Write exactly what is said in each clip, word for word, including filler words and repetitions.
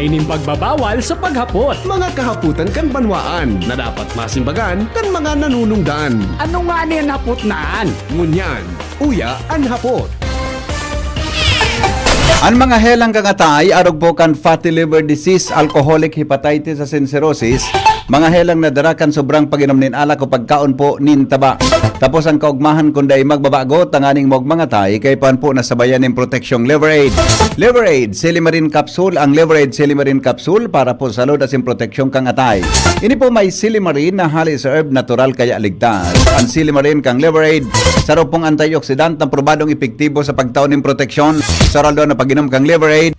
Ining pagbabawal sa paghapot. Mga kahapotan kan banwaan na dapat masimbagan kan mga nanunungdan. Ano ngani an hapot na an? Ngunyan, uya an hapot. An mga helang kan atay, arog po kan fatty liver disease, alcoholic hepatitis asin cirrhosis, mga helang na dara kan sobrang pag-inom nin alak o pagkaon po nin taba. Tapos ang kaugmahan kun dai magbabago, tanganing maogma an atay, kaipuhan po na sabayan nin proteksyong Liver Aid. Liver Aid, Silimarin Capsule. Ang Liver Aid Silimarin Capsule para po sa salud asin proteksyon kan atay. Ini po may silimarin na halis herb, natural kaya ligtas. Ang silimarin kan Liver Aid, saro pong antioxidant na probadong epektibo sa pagtao nin proteksyon sa aldaw-aldaw na pag-inom kan Liver Aid.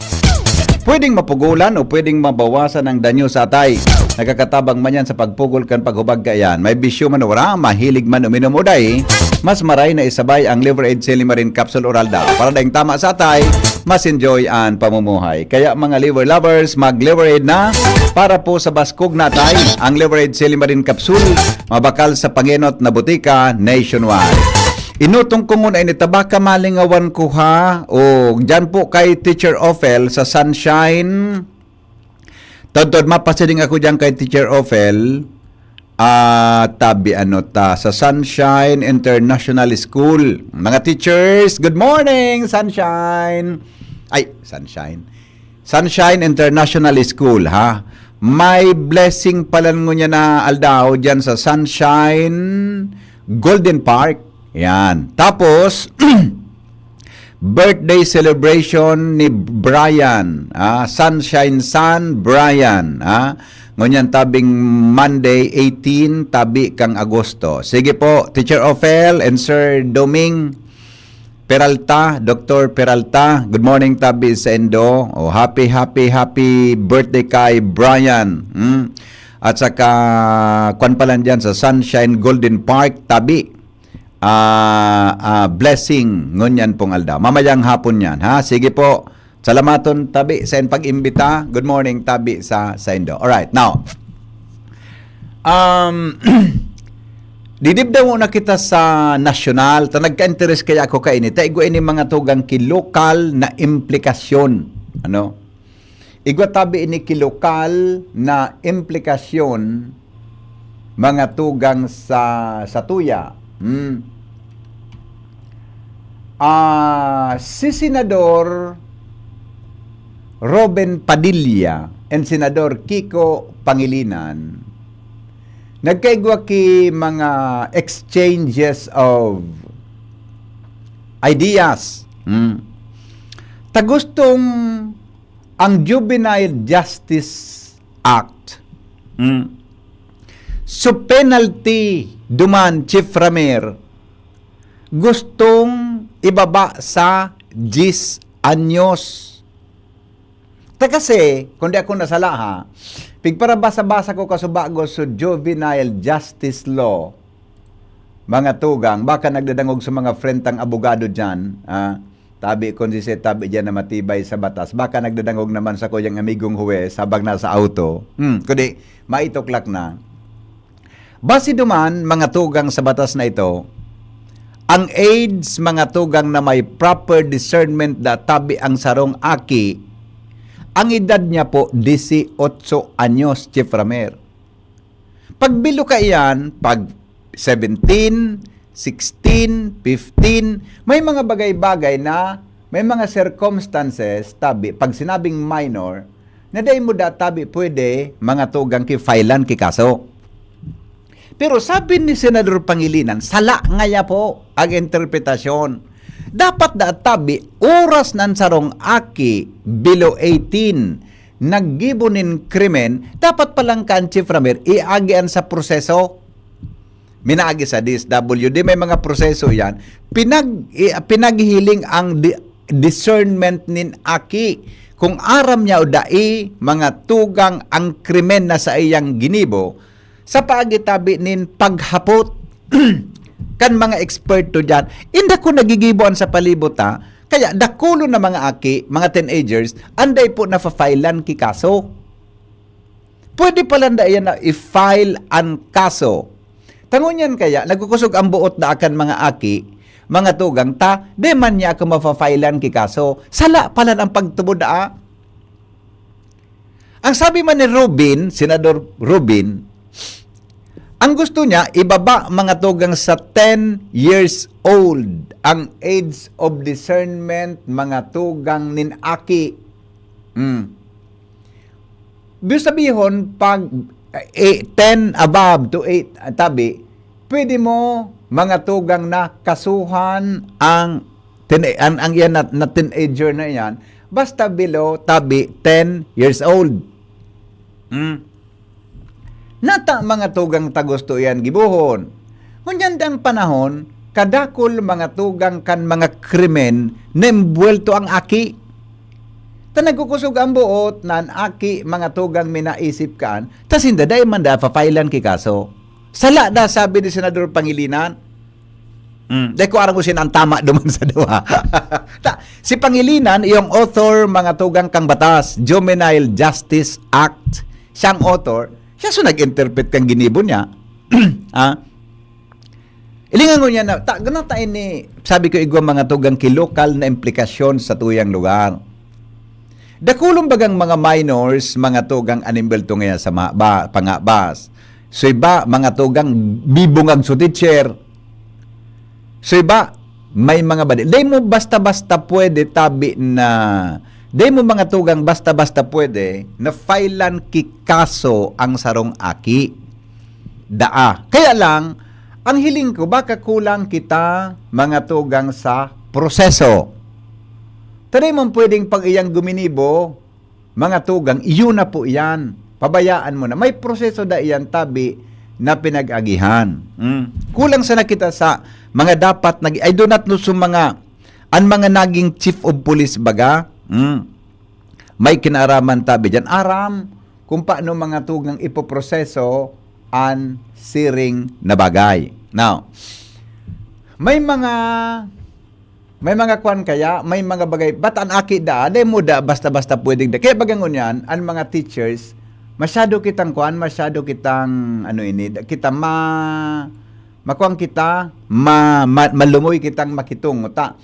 Pwedeng mapugulan o pwedeng mabawasan ang danyo sa atay. Nakakatabang man yan sa pagpugol kan paghubag kaiyan. May bisyo man o wala, mahilig man uminom o dai, mas maray na isabay ang Liver Aid Silimarin Capsule Oral Da. Para daing tama sa atay, mas enjoy an pamumuhay. Kaya mga liver lovers, mag Liver Aid na para po sa baskog na atay. Ang Liver Aid Silimarin Capsule, mabakal sa pangenot na botika nationwide. Inutong ko nguna ini ta baka malingawan ko ha. O, dyan po kay Teacher Ophel sa Sunshine. Todtod, mapasiring ako dyan kay Teacher Ophel. Ah, tabi ano ta, sa Sunshine International School. Mga teachers, good morning, Sunshine. Ay, Sunshine. Sunshine International School, ha? May blessing pala ngunyan na aldaw dyan sa Sunshine Golden Park. Yan. Tapos, birthday celebration ni Brian, ah, Sunshine Sun Brian, ah. Ngunyan tabing Monday eighteen, tabi kang Agosto. Sige po, Teacher Ophel and Sir Doming Peralta, Doctor Peralta, good morning tabi saindo. Oh, happy, happy, happy birthday kay Brian. Hmm? At saka, kwan pa lang dyan sa Sunshine Golden Park, tabi. Ah, ah, blessing ngunyan pong aldaw. Mamayang hapon yan, ha? Sige po. Salamaton tabi sa in pag-imbita. Good morning tabi sa saindo. Alright, now, um, didibdaw na kita sa nasyonal. Ta nagka-interes kaya ako kaini. Ta igwa ini mga tugang ki lokal na implikasyon. Ano? Igwa tabi ini ki lokal na implikasyon, mga tugang sa, sa tuya. Hmm. Ah, si Senador Robin Padilla and Senador Kiko Pangilinan nagkaigwa ki mga exchanges of ideas. Hmm. Ta gustong ang Juvenile Justice Act. Hmm. So penalty duman, Chief Ramir, gustong ibaba sa diyes anyos. Ta kasi, kung di ako nasala ha, pigparabasa-basa ko kasubago sa juvenile justice law, mga tugang, baka nagdadangog sa mga friend tang abogado dyan, ah, tabi kung si tabi dyan na matibay sa batas, baka nagdadangog naman sa kuyang amigong huwes habang nasa auto. Hmm, kundi, maituklak na. Base duman, mga tugang sa batas na ito, ang age, mga tugang na may proper discernment da tabi ang sarong aki, ang edad niya po, disiotso anyos, Chief Ramer. Pag bilo ka iyan, pag seventeen, sixteen, fifteen, may mga bagay-bagay na, may mga circumstances, tabi, pag sinabing minor, na dai mo da tabi pwede, mga tugang ki filean ki kaso. Pero sabi ni Senador Pangilinan, sala ngaya po ang interpretasyon. Dapat da tabi, oras nan sarong aki below eighteen, naggibo nin krimen, dapat palang kan Chief Ramer, iagi an sa proseso. Minaagi sa D S W D, may mga proseso yan. Pinag-, i-, pinaghihiling ang di-, discernment nin aki. Kung aram niya o dai, mga tugang ang krimen na sa iyang ginibo, sa paagi tabi nin paghapot kan mga eksperto diyan. Inda ko nagigibo an sa palibot, ha? Kaya dakulon na mga aki, mga teenagers, anday po nafa-filean ki kaso. Pwede pala nda iyan na i-file an kaso. Ta ngunyan kaya, nagkukusog ang buot da akan mga aki, mga tugang ta, di man niya ako mafa-filean ki kaso. Sala pala ang pagtubod, ah. Ang sabi man ni Robin, Senador Robin, ang gusto niya, ibaba mga tugang sa ten years old ang age of discernment, mga tugang nin aki. Hmm. Ibig sabihon, pag eh, ten above to eight, ah, tabi, pwede mo mga tugang na kasuhan ang, tin- ang, ang iyan na, na teenager na iyan, basta below tabi ten years old. Hmm. Nata mga tugang ta gusto iyan gibohon. Ngunyan dang panahon, kadakul mga tugang kan mga krimen na embuwelto ang aki. Ta nagkukosog ang buot na an aki mga tugang minaisip kan, ta sinda dai man da papailan ki kaso. Sala da, sabi ni Senador Pangilinan. Hmm, dai ko aram kung sino ang tama duman sa duwa. Ta, si Pangilinan, yung author, mga tugang kang batas, Juvenile Justice Act, siyang author, siya so nag-interpret kang ginibo niya. Ah, ilingan ko niya na, ta, ganun ta ini, sabi ko, igwa mga tugang ki lokal na implikasyon sa tuyang lugar. Dakulon bagang mga minors, mga tugang animbelto ngaya sa mga ba, pangabas. So iba, mga tugang bibungag so teacher. So iba, may mga badi. Dai mo basta-basta pwede tabi na, dai mo mga tugang basta-basta pwede na filean ki kaso ang sarong aki. Daa. Kaya lang, ang hiling ko, baka kulang kita mga tugang sa proseso. Ta dai man pwedeng pag iyang guminibo, mga tugang, iyo na po iyan. Pabayaan mo na. May proseso da iyan tabi na pinag-agihan. Mm. Kulang sana kita sa mga dapat nag-, I do not know sa mga, an mga naging chief of police baga. Mm. May kinaaraman tabi diyan. Aram kung paano mga tugang ipoproseso an siring na bagay. Now, may mga, may mga kwan kaya, may mga bagay, ba't an aki da, dai mo da basta-basta pwedeng da. Kaya baga ngunyan, an mga teachers, masyado kitang kwan, masyado kitang, ano ini, da-, kita ma-, makuwang kita, ma-, ma-, malumoy kitang makitong. Ta,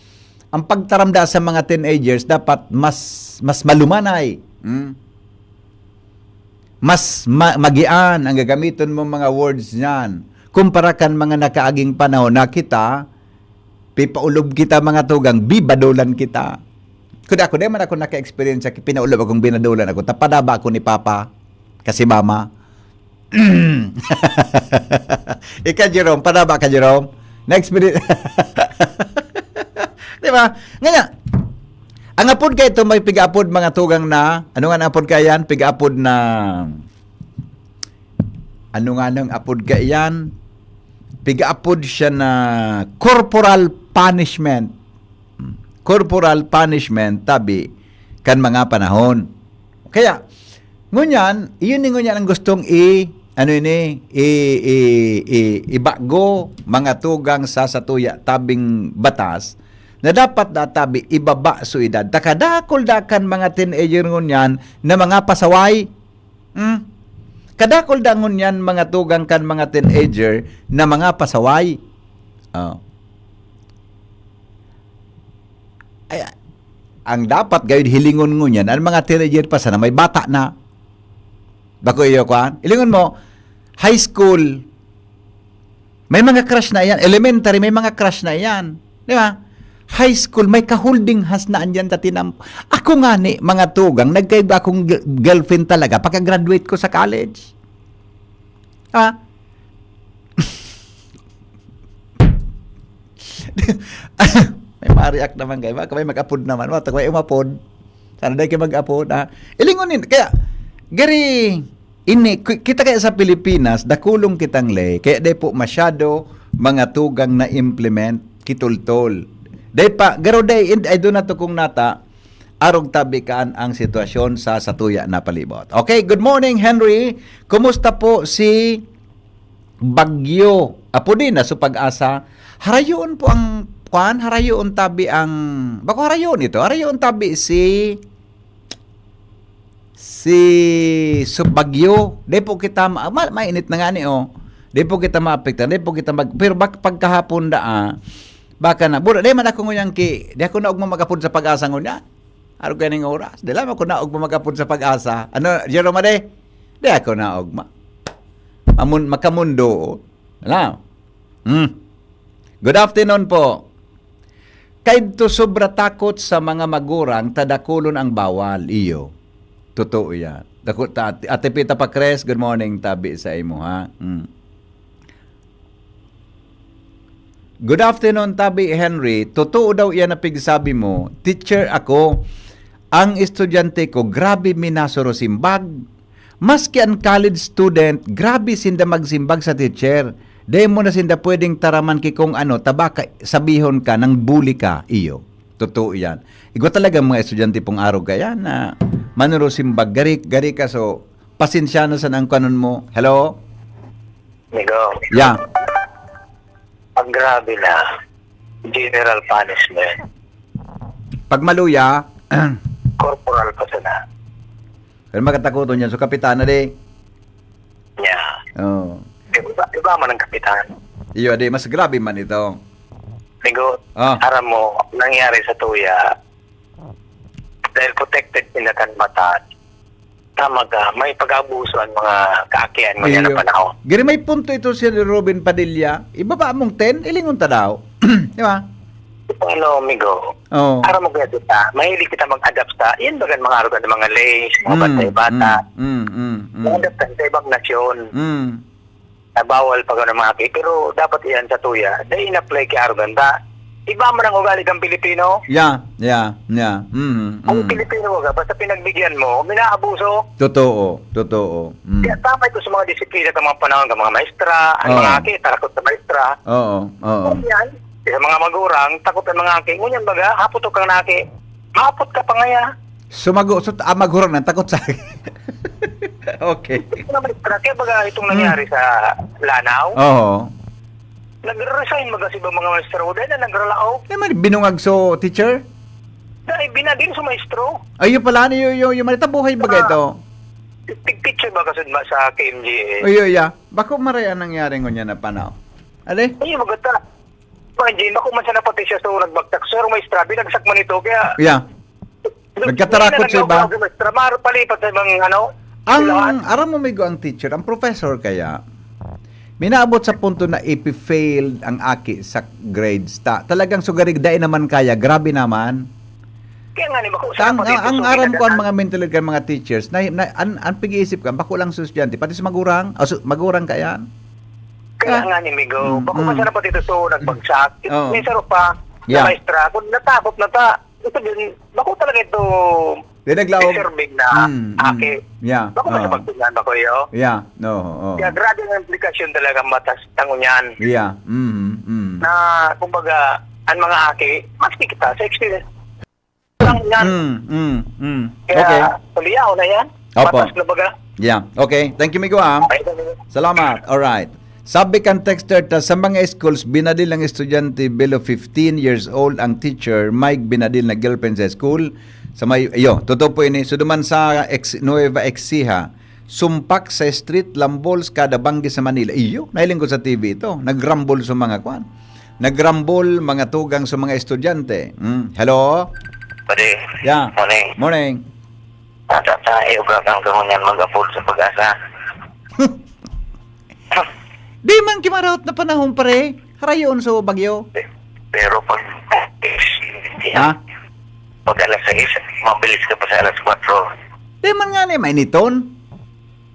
ang pagtaram da sa mga teenagers, dapat mas, mas malumanay. Hmm? Mas ma-, magian ang gagamiton mo mga words niyan. Kumpara kan mga nakaaging panahon na kita, pipaulob kita mga tugang, bibadolan kita. Kundi ako, di man ako naka-experience sa pinaulog akong binadolan ako, ta padaba ako ni Papa, kasi Mama. Ika, Jerome, padaba ka, Jerome? Na-experience. Di ba? Ngaya, ang apod ka ito, may piga-apod, mga tugang na, ano nga ang apod ka yan? Piga-apod na, ano nga nang apod ka yan? Piga-apod siya na corporal punishment. Corporal punishment, tabi, kan mga panahon. Kaya, ngunyan, iyon ni ngunyan ang gustong i-, ano ini, i-, i-, i-, ibago, mga tugang sa satuya tabing batas, na dapat da tabi ibaba so edad. Ta kadakul da kan mga teenager ngunyan na mga pasaway. Hmm? Kadakul da ngunyan mga tugang kan mga teenager na mga pasaway. Oh. Ay, ang dapat gayud hilingon ngunyan, ang mga teenager pa sana may bata na. Bako iyo, kwan? Ilingon mo, high school, may mga crush na iyan. Elementary, may mga crush na iyan. Di ba? High school, may ka-holding hands na andyan ta tinampo. Ako nga ni, mga tugang, nagkaiba akong gi-, girlfriend talaga pagka-graduate ko sa college. Ha? May ma-react naman kayo. Baka may mag-apod naman. Wata, may umapod. Sana dai kayo mag-apod, ha? Ilingon nin-, kaya, gari, ini, ki-, kita kaya sa Pilipinas, dakulong kitang lay, kaya dai po masyado mga tugang na implement, kitultol. Dai pa, garo dai, I do not tukong nata, arog tabi kaan ang sitwasyon sa satuya na palibot. Okay, good morning, Henry. Kumusta po si Bagyo? Apo din na sa Pag-asa. Harayoon po ang, kwan, harayoon tabi ang, bako harayoon ito. Harayoon tabi si, si, sa Bagyo. Di po kita, ma-, ma-, mainit na nga ni, oh. Di po kita maapektan, di po kita mag-, pero bak-, pagkahapon da, ah, baka na, bura, di man ako ngunyan ki, di ako na ugma mag-apod sa Pag-asa ngunyan. Arog kaning oras. Di lang ako naog mag-apod sa PAGASA. Ano, Jerome Ade? Di ako naog ma-, mamun-, makamundo. Alam? Hmm. Good afternoon po. Kaidto sobra takot sa mga magurang, ta dakulon ang bawal. Iyo. Totoo yan. Dako-, ta-, Ate Pita Pacres, good morning, tabi sa imo, ha? Hmm. Good afternoon, Tabi Henry. Totoo daw iyan na pigsabi mo. Teacher ako. Ang estudyante ko, grabe minasuro simbag. Maski an college student, grabe sinda magsimbag sa teacher. Dai mo na sinda pwedeng taraman ki kung ano, ta baka sabihon ka nang bully ka, iyo. Totoo yan. Igwa talaga mga estudyante pong arog kaya na manuro simbag, gari, gari ka, so, pasensya na sa nang kanon mo. Hello? Migo, Yeah. Pag grabe na, general punishment. Pag maluya, Corporal pa sana. Pero makatakoton yan. So, kapitan na di. Yeah. Oh. Iba, iba man ang kapitan. Iyo, di, mas grabe man ito. Migo, Ah. aram mo, nangyari sa tuya, dahil protected sila kan batas, tama ka, may pag-aabuso ang mga kaakian mo niya na Iyo. panahon. Giri may punto ito si Robin Padilla. Ibaba mong ten, ilingon ta daw. Di ba? Ano, amigo? Oo. Para mo gaya kita, mahilig kita mag-adapt sa, yan baga ang mga arugan ng mga lays, mga Mm, bantay-bata. mm, mm, mm, mm. Mag-adapt ka sa ibang nasyon. Mm. Na bawal pa gano'n mga aki. Pero dapat iyan sa tuya, dai in-apply ki arugan ta. Iba man ang ugali kan Pilipino. Yeah, yeah, yeah. Mhm, Ang mm. Pilipino, baga, basta pinagbigyan mo, minaabuso. Totoo, totoo. Mm. Kaya tama ito sa mga disiplina kan mga panahon, kan mga maestra, ang Oo. mga aki, tarakot sa maestra. Oo, oo. Yan, sa mga magurang, takot ang mga aki. Ngunyan, baga, hapot kang naki. Maapot ka pa ngaya. Sumago-, so, ah, maghurang na, takot sa akin. Okay. Ito naman, kaya baga itong Hmm. nangyari sa Lanao, Oo. nagre-resign baga si ibang mga maestro dahil na nagralaog. Eh, may binungag so, teacher? Dahil binagin sa maestro. Ay, yun pala, ano yun, yun, yun, malita buhay baga Ah. ito? Picture ba kasud ma sa K M G A? Ay, yun, yeah. Bako maray ang nangyari ngunyan na panahon. Ali? Ay, maganda. Imagine, bako man sana pati siya sa nagbagtak. Sir, maestra, binagsak man ito, kaya Yeah. Nagkatarakot sa iba. Nagkatarakot sa maestra, maro palipat sa ibang, ano, Ang, eskwelahan. Aram mo, migo, ang teacher, ang professor kaya, minaabot sa punto na ipi-failed ang aki sa grades. Ta-, talagang sugarig, dai naman kaya, grabe naman. Kaya nga, ni, bako, Ang, sana pati ang, ito, ang so, aram ko, ang ginaganan. mga mentality kan mga teachers, na, na, an, ang pag-iisip ka, bako lang sa estudyante, pati sa magurang, o, su-, magurang kaya. Kaya Ah. nga ni Migo, Mm, bako mm. masarap pati ito so nagbagsak. Oo. May saro pa, Yeah. na maestra, kung natakot na ta, ito din, bako talaga ito Di naglaog. deserving na Mm, mm. aki. Yeah, Bako oo. masarap ito nga, bako iyo. Yeah, no, oo. Kaya grabe ang implikasyon talaga matas tango niyan. Yeah, mm, mm. Na, kumbaga, ang mga aki, maski kita, sa experience, lang yan. Mm, mm, mm. Kaya, Okay. tuliyaw na yan. Opo. Matas na baga. Yeah. Okay. Thank you, Migo, ah. Ay, ganun. Salamat. All right. Sabi kan texter ta, sa mga schools, binadil ang estudyante below fifteen years old ang teacher, may binadil na girlfriend sa school. Sa may, iyo, totoo po ini. So, duman sa ex, Nueva Ecija, sumpak sa street, lambols, kada banggi sa Manila. Iyo, nahiling ko sa T V ito. Nagrambol sa mga kwan. Nagrambol, mga tugang sa mga estudyante. Hmm. Hello? Pare. Yeah. Morning. Morning. Tata, ta, iugakan ka ngunyan mag-apod sa PAGASA. Di man kimaraot na panahon, pare. Harayon sa bagyo. Pero pag, Ha? pag alas sais, mabilis ka pa sa alas kwatro. Di man nga ni, mainiton.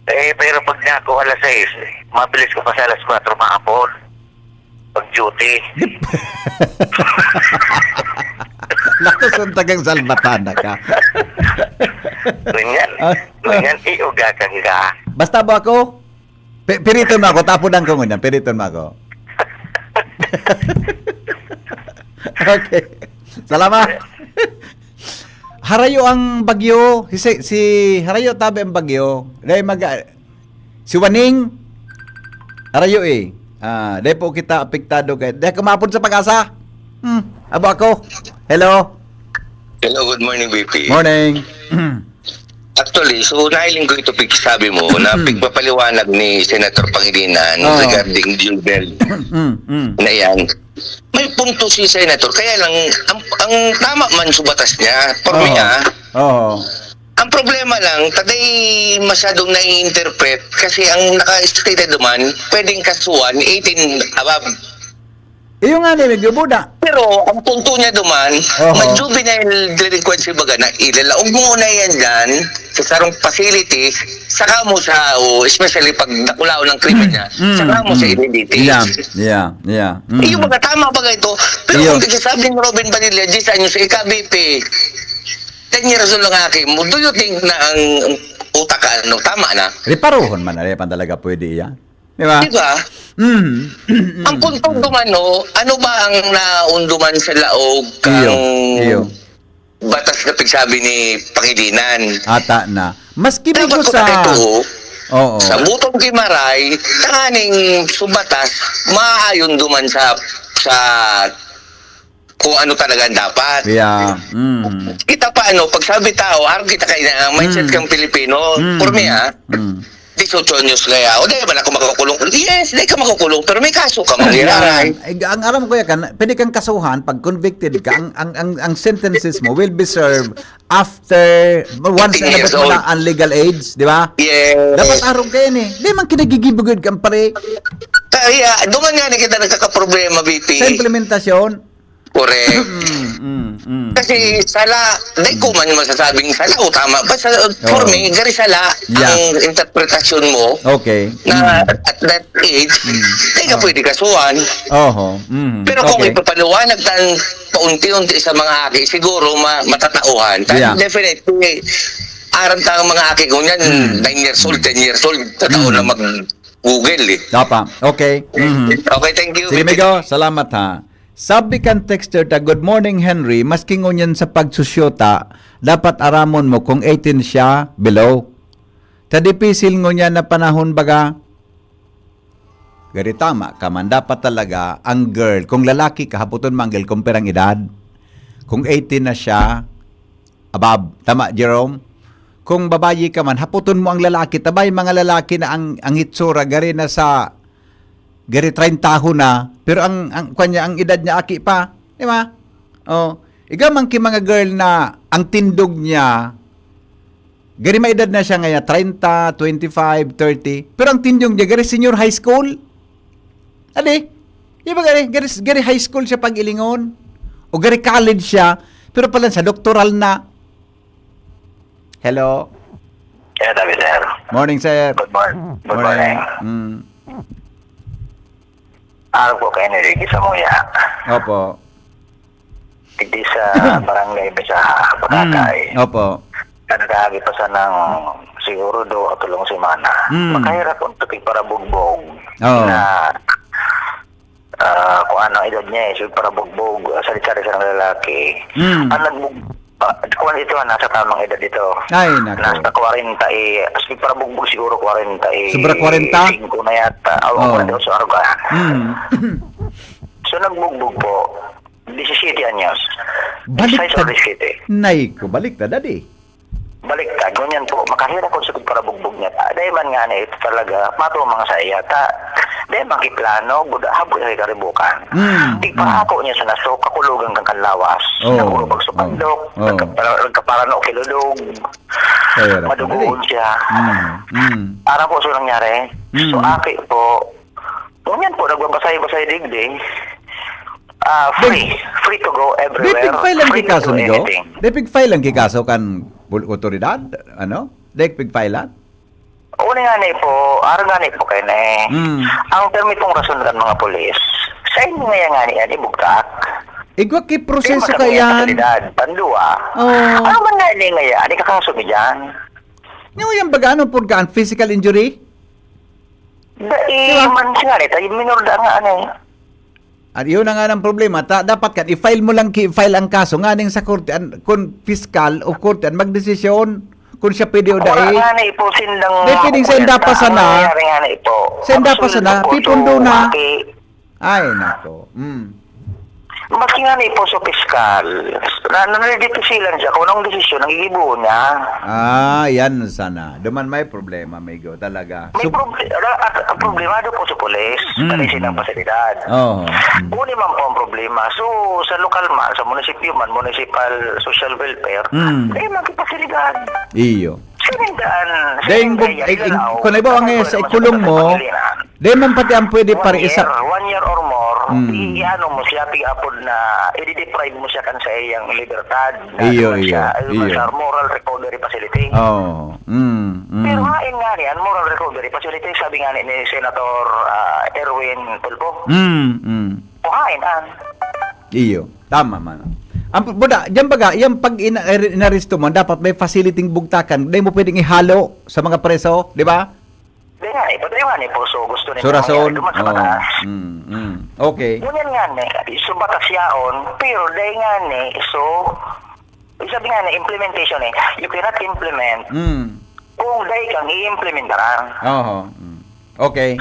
Eh, pero pag nako alas sais, mabilis ka pa sa alas kwatro, maapon. Pag duty. Lakas ang tagang salbatana ka. Ganyan. Ah. Ganyan, iugakan ka. Basta ba ako? Pi-, piriton mo ako, tapudan ko ngunyan, piriton mo ako. Okay. Salamat. Harayo ang bagyo, si, si Harayo tabi ang bagyo. Dahil mag, si Waning, Harayo eh. Ah, dahil po kita apektado kay, dahil kumapon sa PAGASA. Hmm, abo ako. Hello. Hello, good morning, B P. Morning. Actually, so nahiling ko ito pigsabi mo na Mm. pigpapaliwanag ni Senator Pangilinan Oh. regarding juvenile Mm, mm. na yan. May punto si Senator. Kaya lang, ang, ang tama man sa batas niya, for me, Oo. ah, Oo. ang problema lang, taday masyadong nai-interpret kasi ang naka-stated naman, pwedeng kasuhan, eighteen above. Iyo nga ni, medyo buda. Pero ang punto niya duman, Oho. may juvenile delinquency baga na ilalaog mo na yan dyan sa sarong facilities, saka mo sa, o especially pag nakulaw ng krimen niya, Mm, saka mo sa mm. N D T. Yeah, yeah, yeah. Mm. Iyo, mga tama ba ito? Pero Iyo. kung sasabi ni Robin Padilla, diyes anyos, ika-B P, ten years old ang aki mo, do you think na ang utak, ano, tama na? Reparohon man na, pan talaga pwede iyan. Di ba? Di ba? Mm. Ang punto duman, no, ano ba ang naunduman sa laog Iyo, kang iyo. batas na pigsabi ni Pangilinan? Ata na. Maski Dapat bigo ko sa tayo to, Oo. sa butong kimaray, tanganing subatas, maayon duman sa, sa kung ano talaga ang dapat. Yeah. Mm. Kita pa, ano, pag sabi tao, arog kita kay na, ang mindset Mm. kang Pilipino, Mm. for me, ah, Mm. disiotso anyos kaya, o di ba na ako makukulong? Yes, di ka makukulong, pero may kaso ka, Yan. mangyayari. Ay, ang alam ko yan, kan, pwede kang kasuhan pag convicted ka, ang, ang, ang, ang sentences mo will be served after, once Eighteen na years mo na old. ang legal age, di ba? Yes. Dapat arog ka yan eh. Di man kinagigibugod kang pare. Kaya, duman nga na kita nagkakaproblema, B P. Sa implementasyon? Correct. Mm, mm, mm, Kasi mm. sala, di ko man masasabing sala o tama. Basta, for Oo. me, gari sala Yeah. ang interpretasyon mo Okay. na Mm. at that age, Mm. di ka Oh. pwede kasuhan. Oho. Mm. Pero kung Okay. ipapaliwanag tan paunti-unti sa mga aki, siguro ma-, matatauhan. Tan Yeah. definitely, aram ta ang mga aki ko niyan, Mm. nine years old, ten years old, tatao Mm. na mag-Google eh. Tapa. Okay. Mhm. Okay, thank you, Sige, B P. Migo. Salamat, ha. Sabi kan texter ta, "Good morning, Henry. Maski ngunyan sa pagsusyota, dapat aramon mo kung eighteen siya, below." Ta dipisil ngunyan na panahon, baga. Gari tama ka man, dapat talaga ang girl, kung lalaki ka, hapoton mo ang girl kung pirang edad. Kung eighteen na siya, above. Tama, Jerome? Kung babayi ka man, hapoton mo ang lalaki. Tabay, mga lalaki na ang, ang hitsura, gari na sa, gari treinta na, pero ang, ang, kwan niya, ang edad niya, aki pa. Di ba? Oh. Iga man ki mga girl na ang tindog niya, gari may edad na siya ngayon, treinta, twenty-five, thirty. Pero ang tindog niya, gari senior high school. Adi, iba gari, gari, gari high school siya pag-ilingon. O gari college siya, pero pala sa doktoral na. Hello? Hello, David, sir. Morning, sir. Good morning. Good Morning. morning. Mm. Araw po kayo ni Ricky Samuya. Opo. Digdi sa barangay Bisaha, Boracay. Mm, opo. Nagkahagi pa sa nang siguro do o tulong semana. Mm. Makahirap ang tukig para bugbog Oo. na, ah, kung ano ang edad niya eh, so para bugbog, ah, sari-sari sa lalaki. Mm. Ang nagbug-, ah, kung ito, ah, nasa tamang edad ito. Ay, nako. Nasa kwarenta eh, as in, para bugbog siguro kwarenta eh, Sobra kwarenta? singko na yata. Aw, Oo. kwarenta, so, araw ka. Mm. So, nagbugbog po, disisiyete anyos. Baliktad. Sais o disisiyete. Nay ko, baliktad, adi. Baliktad. Ngunyan po, makahirap kung sa pagparabugbog niya. Ah, dahil man nga na ito talaga, matumang sa iya. Ta, dahil makiplano, guda, habo niya kay karibukan. Mm, Tigpahako niya sa naso, kakulugan kang kanlawas. Oo, Nakulog pag oo, supandok, oo. nagkapara-, nagkaparano kilulog. Kaya lang, Madugoon dali. siya. Mm, mm. Para po sa nangyari. So, Mm. aki po, ngunyan po, nagbabasay-basay digdi. Ah, Dahil free. Free to go everywhere. Dahil pig-file ang Free to kikaso do niyo? anything. Dahil pig-file ang kikaso kan pul-, otoridad? Ano? Dahil pig-file ang? Una nga ni po, araw nga ni po kayo na eh. Mm. Ang permi pong rason kan mga polis, sa inyo nga nga ni yan, ibugtak. Igwa ki Di proseso mo ka kami yan. sa kalidad, pandua. Oo. Ano man nga ni nga yan, ikakaso mi dyan. Yung yan baga, ano, purgaan? Physical injury? Dai Di ba? man siya, eh, tayo minor da nga, ano, eh. At yun na nga ng problema. Ta-, dapat kan, i-file mo lang, ki-file ang kaso. Nganing sa korte, an, kung piskal o korte, an magdesisyon kung siya pwede o Wala dai. nga na ipusin ng Di, pwedeng mga sa inda pa pulis na sana. ang nangyari nga na ito. Sa inda pa Absolute sana, na po, pipundo so, na. maki-, Ay, nako. Mm. Maski nga ni po sa piskal, na, na, nadidipisilan siya kung anong desisyon ang gigibohon niya. Ah, yan sana. Duman may problema, amigo, talaga. May So, proble- ra- at, ang problemado po sa pulis, Mm. sa lisi ng pasilidad. Oo. Kung man po ang problema. So, sa lokal man, sa munisipyo man, municipal social welfare, Mm. eh, magkipasilidad. Iyo. Sinindaan, Dahil bu- eh, eh, kung halimbawa nga sa ikulong mo, Di man pati ang pwede one pari isa. year, one year or more, Mm. i-, i-ano mo siya, pig-apod na, i-deprive mo siya kan sa iyang libertad. Na Iyo, ano iyo, siya, ano iyo. siya, moral recovery facility. Oh. Mm, mm. Pero hain nga niyan, moral recovery facility, sabi nga ni, ni Senator ah, Erwin Tulfo. Mm, mm. O hain, ah. Iyo. Tama man. Ang buda, diyan baga, yung pag ina- inaresto mo, dapat may facility bugtakan. Di mo pwedeng ihalo sa mga preso, di ba? Di nga eh, pati nga ni po, so gusto ni So, rason. Duman sa Oo. batas. Mm, mm. Okay. Ngunyan nga ni, so batas yaon, pero dahil nga ni, so, sabi nga ni, implementation eh, you cannot implement Mm. kung dahil kang i-implementaran. Oho. Mm. Okay.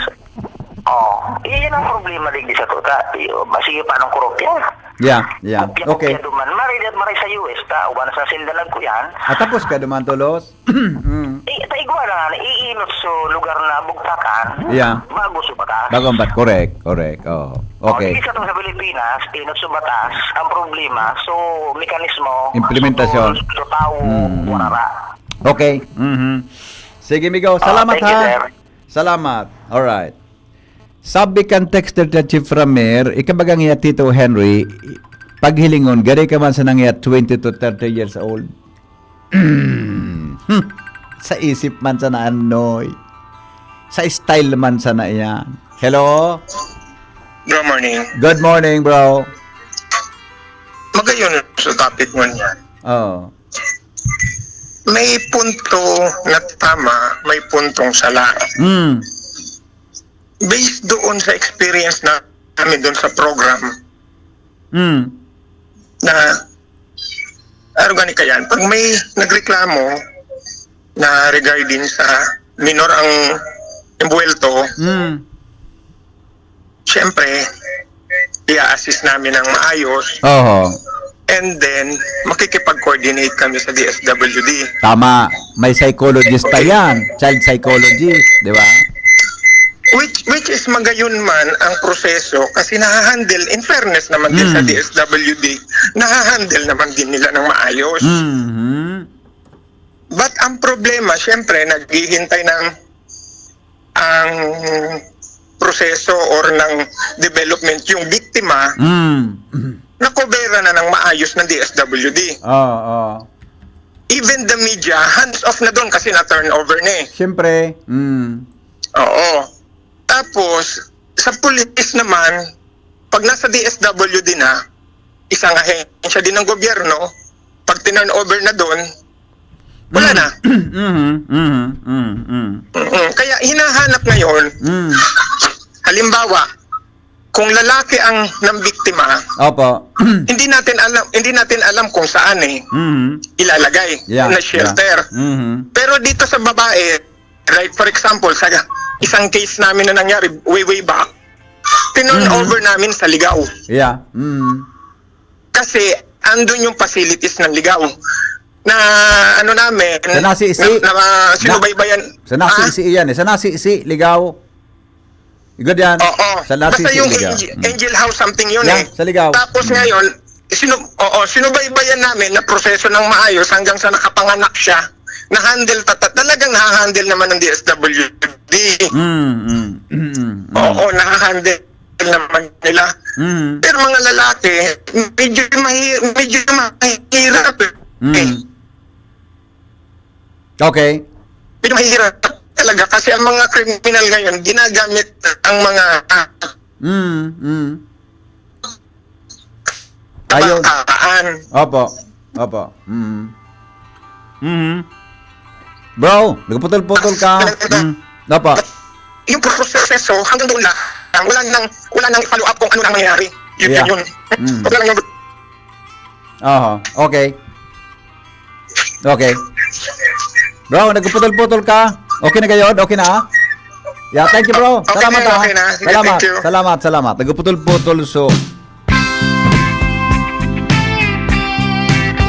Oh, iyan ang problema digdi sa tuta. Iyo, sige pa ng korupya. Yeah, yeah. Kopya, Okay. Kopya duman. Maray, maray sa U S ta, uban sa silda nagkuyan. Ah, tapos ka duman, Tolos? Mm. Eh, taigwa na nga, iinot sa lugar na bugtakan. Yeah. Bago sa batas. Bagong bat, correct, correct. Oh. Okay. Oh, sa Pilipinas, inot sa batas, ang problema, so, mekanismo, Implementasyon. So, so tao, Mm, mm. warara. Okay. Mhm. Sige, amigo. Salamat, thank you, ha. Sir. Salamat. Alright. Sabi kan texter na Chief Ramer, ikabaga niya, Tito Henry, paghilingon, gari ka man sa nangya twenty to thirty years old. Hmm. Sa isip man sana, Anoy. Sa style man sana yan. Hello? Good morning. Good morning, bro. Magayon sa topic mo niya. Oh. May punto na tama, may puntong sala. Mm. Based doon sa experience na namin doon sa program Mm. na, ano gani ka yan, pag may nagreklamo na regarding sa minor ang embuwelto, Mm. siyempre, i-assist namin ng maayos. Oho. And then, makikipag-coordinate kami sa D S W D. Tama. May psychologist pa yan. Child psychologist, di ba? Which which is magayon man ang proseso kasi nahahandle, in fairness naman din sa Mm. D S W D, nahahandle naman din nila ng maayos. Mhm. But ang problema, syempre, naghihintay ng ang proseso or ng development yung biktima, Mm. nakobera na ng maayos ng D S W D. Oo, oo. Even the media, hands off na doon kasi na-turnover na eh. Siyempre. Mm. Oo. Tapos, sa pulis naman, pag nasa D S W D na, isang ahensya din ng gobyerno, pag tinurn over na doon, wala na. Mhm, mhm, mhm, mhm. Mm-mm. Kaya hinahanap ngayon, Mm. halimbawa, kung lalaki ang nambiktima, Opo. hindi natin alam, hindi natin alam kung saan eh Mhm. ilalagay Yeah, na shelter. Yeah. Mhm. Pero dito sa babae, like for example, sa isang case namin na nangyari way way back, tinurn Mhm. over namin sa Ligao. Yeah. Mhm. Kasi andun yung facilities ng Ligao na ano namin, Sa Nasi-isi. na, na sinubaybayan. Sa Nasi-isi yan eh. Sa Nasi-isi, Ligao. Igod yan. Oo. Sa Nasi-isi, Basta yung Ligao. angel, Mm. angel house something yun Yeah, eh. sa Ligao. Tapos Mm. ngayon, sinu oo, sinubaybayan namin na proseso ng maayos hanggang sa nakapanganak siya. Na-handle, tata- talagang na-handle naman ng D S W D. Mm, mm, mm, mm, mm. Oo, na-handle naman nila. Mm. Pero mga lalaki, medyo mahi- medyo mahirap eh. Mm. Okay. Medyo mahirap talaga kasi ang mga kriminal ngayon, ginagamit ang mga ah, Mm, mm. Ayun. kabataan. Opo. Opo. Mm. Mm. Bro, nagputol-putol ka. Mm. Opo. Yung proseso hanggang doon lang. Wala nang, wala nang follow up kung ano nang nangyari. Yun, Yeah. yun, yun. Mm. Wala nang Oho. Okay. Okay. Bro, nagputol-putol ka. Okay na gayod? Okay na? Yeah, thank you, bro. Okay Salamat, na, ha. okay na. Sige, Salamat. Thank you. Salamat, salamat. Nagputol-putol, so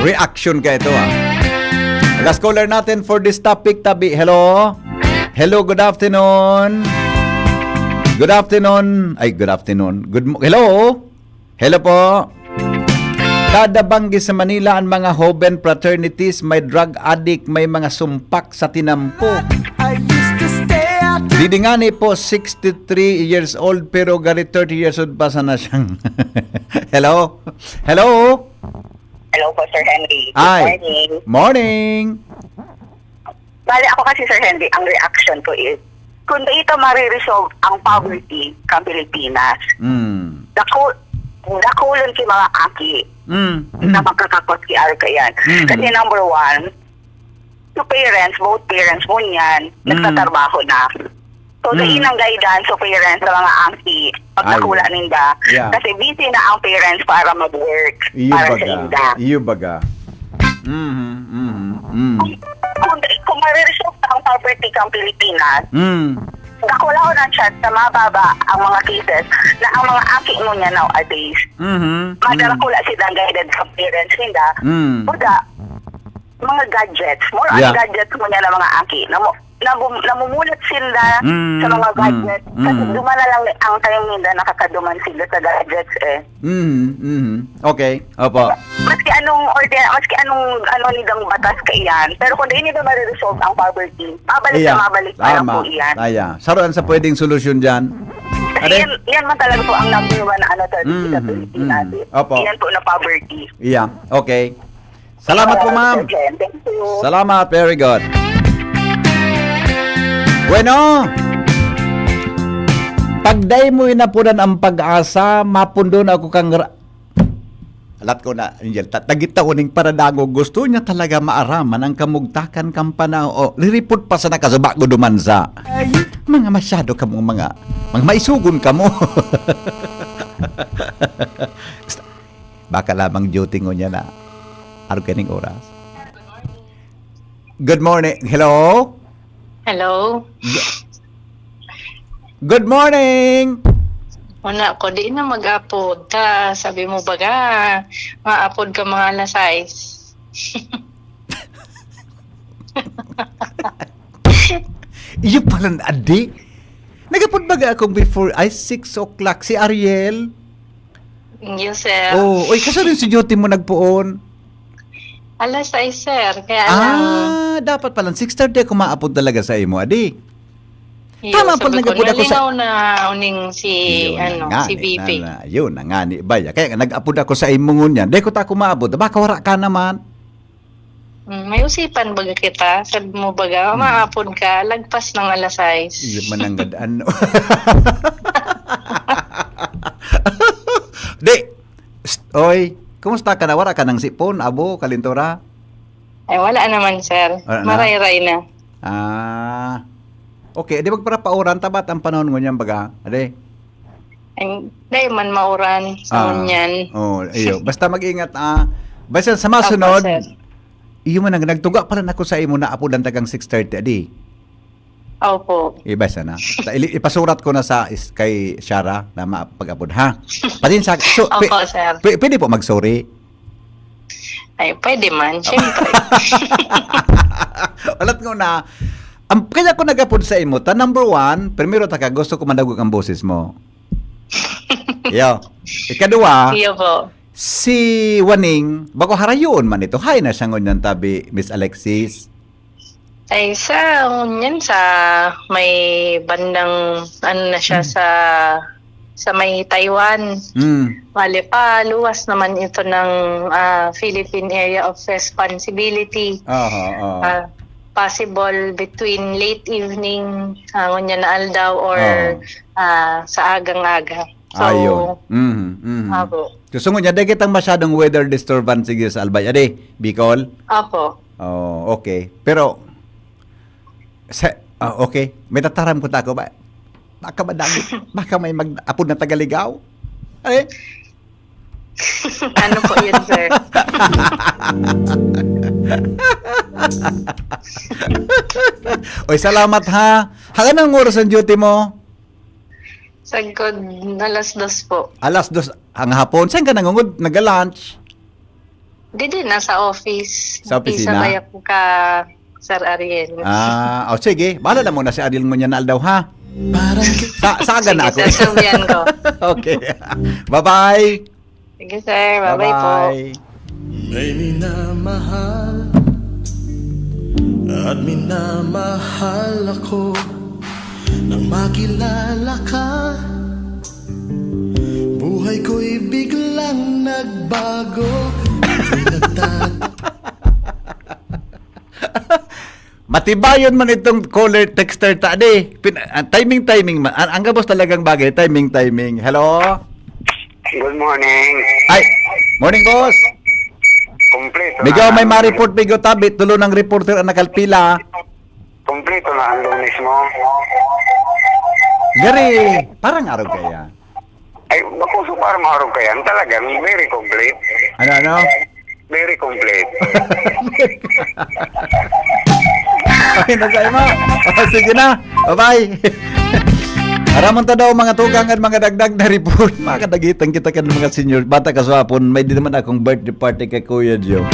Reaction ka ito, ah. Last caller natin for this topic, tabi. Hello? Hello, good afternoon. Good afternoon. Ay, good afternoon. Good mo- Hello? Hello po. Kada banggi sa Manila, ang mga hoben fraternities, may drug addict, may mga sumpak sa tinampo. Didi ngani po, sixty-three years old, pero gari thirty years old pa sana siyang. Hello? Hello? Hello po, Sir Henry. Good Ay. Morning. Morning. Bale, ako kasi, Sir Henry, ang reaction ko is, kung dito mariresolve ang poverty sa Pilipinas, Mm. daku dakulon ki mga aki Mm. na makakakot ki Arca yan. Mm. Kasi number one, two parents, both parents mo niyan, Mm. nagtatrabaho na. So, Mm. dai nang guidance sa parents sa mga aki, pag Ay. dakula ninda. Yeah. Kasi busy na ang parents para mag-work, Iyo para sa baga. inda. Iyo baga. Mhm, mhm, mhm. Kung, kung mariresolve ang poverty kang Pilipinas, Mm. dakulaon ang chance na mababa ang mga cases na ang mga aki mo niya nowadays. Mhm. Madarakula sila guided sa parents ninda. Mm. Kuda, mga gadgets. More on Yeah. gadgets mo niya na mga aki. Na mo, namu, namumulat sila Mm, sa mga mm, gadgets. Kasi mm. duman na lang ang time ninda nakakaduman sila sa gadgets eh. Mhm, mhm. Okay. Opo. Maski anong order, maski anong ano nidang batas kaiyan, pero kung dai nida mariresolve ang poverty, mabalik Iya. na mabalik pa lang Tama. po iyan. Aya. Saroan sa pwedeng solusyon dyan. Kasi Are? yan, yan man talaga po ang number one na ano sa Mm, sa Pilipinas. mm. Opo. Yan po na poverty. Iya. Okay. Salamat po, ma'am. Sir Jen, thank you. Salamat, very good. Bueno, pag dai mo inapudan ang pag-asa, mapundo na ako kang ra- Alat ko na, Angel, ta- tagit ako ning paradangog. Gusto niya talaga maaraman ang kamugtakan kan panahon. O, liripot pa sa nakasuba ko duman sa mga masyado kamong mga, mga maisugon kamo. Baka lamang duty ngunyan na. Arog kaning oras. Good morning. Hello? Hello? Good morning! Wala ko, di na mag-apod ta. Sabi mo baga, maapod ka mga alas sais. Iyo pala, adi. Nagapod baga akong before ay six o'clock si Ariel. Yes, sir. Oh, oy, kaso rin si duty mo nagpoon. Alas sais, sir. Kaya lang, Ah, dapat pala six thirty ako maapod talaga sa imo, adi. iyo, tama sabi pala, ko, nag-apod ako sa- nalingaw na uning si, Yun ano, na nga si ni, V P. na, na, yun na nga ni, ba ya? Kaya nga, nag-apod ako sa imo ngunyan. Dahil ko ta ako maabot. Baka wala ka naman. Mm, may usipan baga kita? Sabi mo baga, Hmm. maapod ka, lagpas ng alas sais. Iyo mananggad ano. Di, st- oy, kumusta ka na? Wala ka ng sipon, abo, kalintura? Ay, wala naman, sir. Wala na? Marayray na. Ah. Okay, di magparapauran, tabat ang panahon ngunyan baga. Ade? Ay, dahil man mauran sa Ah. ngunyan. Oh, iyo. Basta mag-ingat, ah. Basta sa masunod, Opo, sir. iyo man ang nagtuga pa rin ako sa imo na apudan tagang six thirty, adi. Opo. Iba sana. Ta-, ili-, ipasurat ko na sa is-, kay Shara na mapag-apod, ha? Pasensya. So, Opo, pi- sir. pi- pwede po mag-sorry? Ay, pwede man. Siyempre. Alat ko na. Ang, kaya ko nag-apod sa imo, ta number one, primero taka, gusto ko madagog ang boses mo. Yo. Ikadua, Iyo po. si Waning, bako harayoon man ito. Hay na siya ngunyan tabi, Miss Alexis. Ay, sa ngunyan, sa may bandang, ano na siya, Hmm. sa sa may Taiwan. Mm. Bale pa, luwas naman ito ng ah, Philippine Area of Responsibility. Aha, aha. Ah, possible between late evening, ah, ngunyan na aldaw, or Oo. ah, sa agang-aga. So, Ayun. Mhm, mhm. Apo. Gusto mo niya, dahil kitang masyadong weather disturbance sige sa Albay. Ade, Bicol? Apo. Oh, okay. Pero, sa, ah, okay. May tataram ko tako ba? Baka madami. Baka may mag-apod na tagaligaw. Eh? Ano po yun, sir? Oy, salamat ha. Hanggang anong oras ang duty mo? Sagkod, alas dos po. Alas dos ang hapon. Saan ka nangungod? Nag-lunch? Didi na sa office. Sa opisina? Isabay ako ka Sir Ariel. Ah, o sige, bahala na muna si Ariel ngunyan na aldaw, ha? Sa, sa aga na ako. Sige, sir, sabihan ko. Okay. Bye-bye. Sige, sir. Bye-bye po. Bye-bye. May minamahal at minamahal ako. Nang makilala ka, buhay ko'y biglang nagbago. Ako'y nagtat- Matibayon man itong caller, texter ta, di. Pin- ah, timing, timing man. Ang, ang gabos talagang bagay, timing, timing. Hello? Good morning. Ay, morning, boss. Kompleto Migo, na. May ma-report, Migo, tabi. Tulo ng reporter ang nakalpila. Kompleto na ang Lunes mo. Gari, parang araw kaya. Ay, bakuso para maharog ka yan. Talagang very complete. Ano, ano? Very complete. Okay na sa'yo mo. O, sige na. Bye-bye. Aramon ta daw mga tugang at mga dagdag na report. Makadagitan kita kan mga senior. Bata kaswapon, may di naman akong birthday party kay Kuya Joe.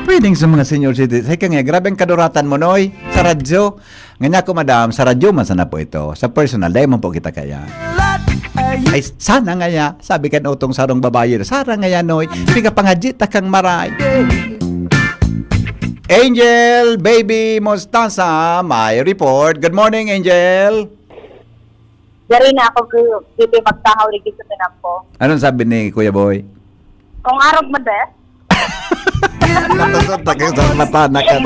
Pwedeng sa mga senior citizens. Ay, kanya, grabe ang kaduratan mo, Noy, sa radyo. Nganya ko, madam, sa radyo man sana po ito. Sa personal, dahil man po kita kaya. Ay, sana ngaya, sabi kan utong sarong babayi, sana ngaya, Noy, piga pangadji ta kang maray. Angel, baby, Mostasa, may report. Good morning, Angel. Dari na ako, Bibi, magtahaw lagi sa tinampo. Anong sabi ni Kuya Boy? Kung arog mo, de, Natusot na kayo sa mata na ka.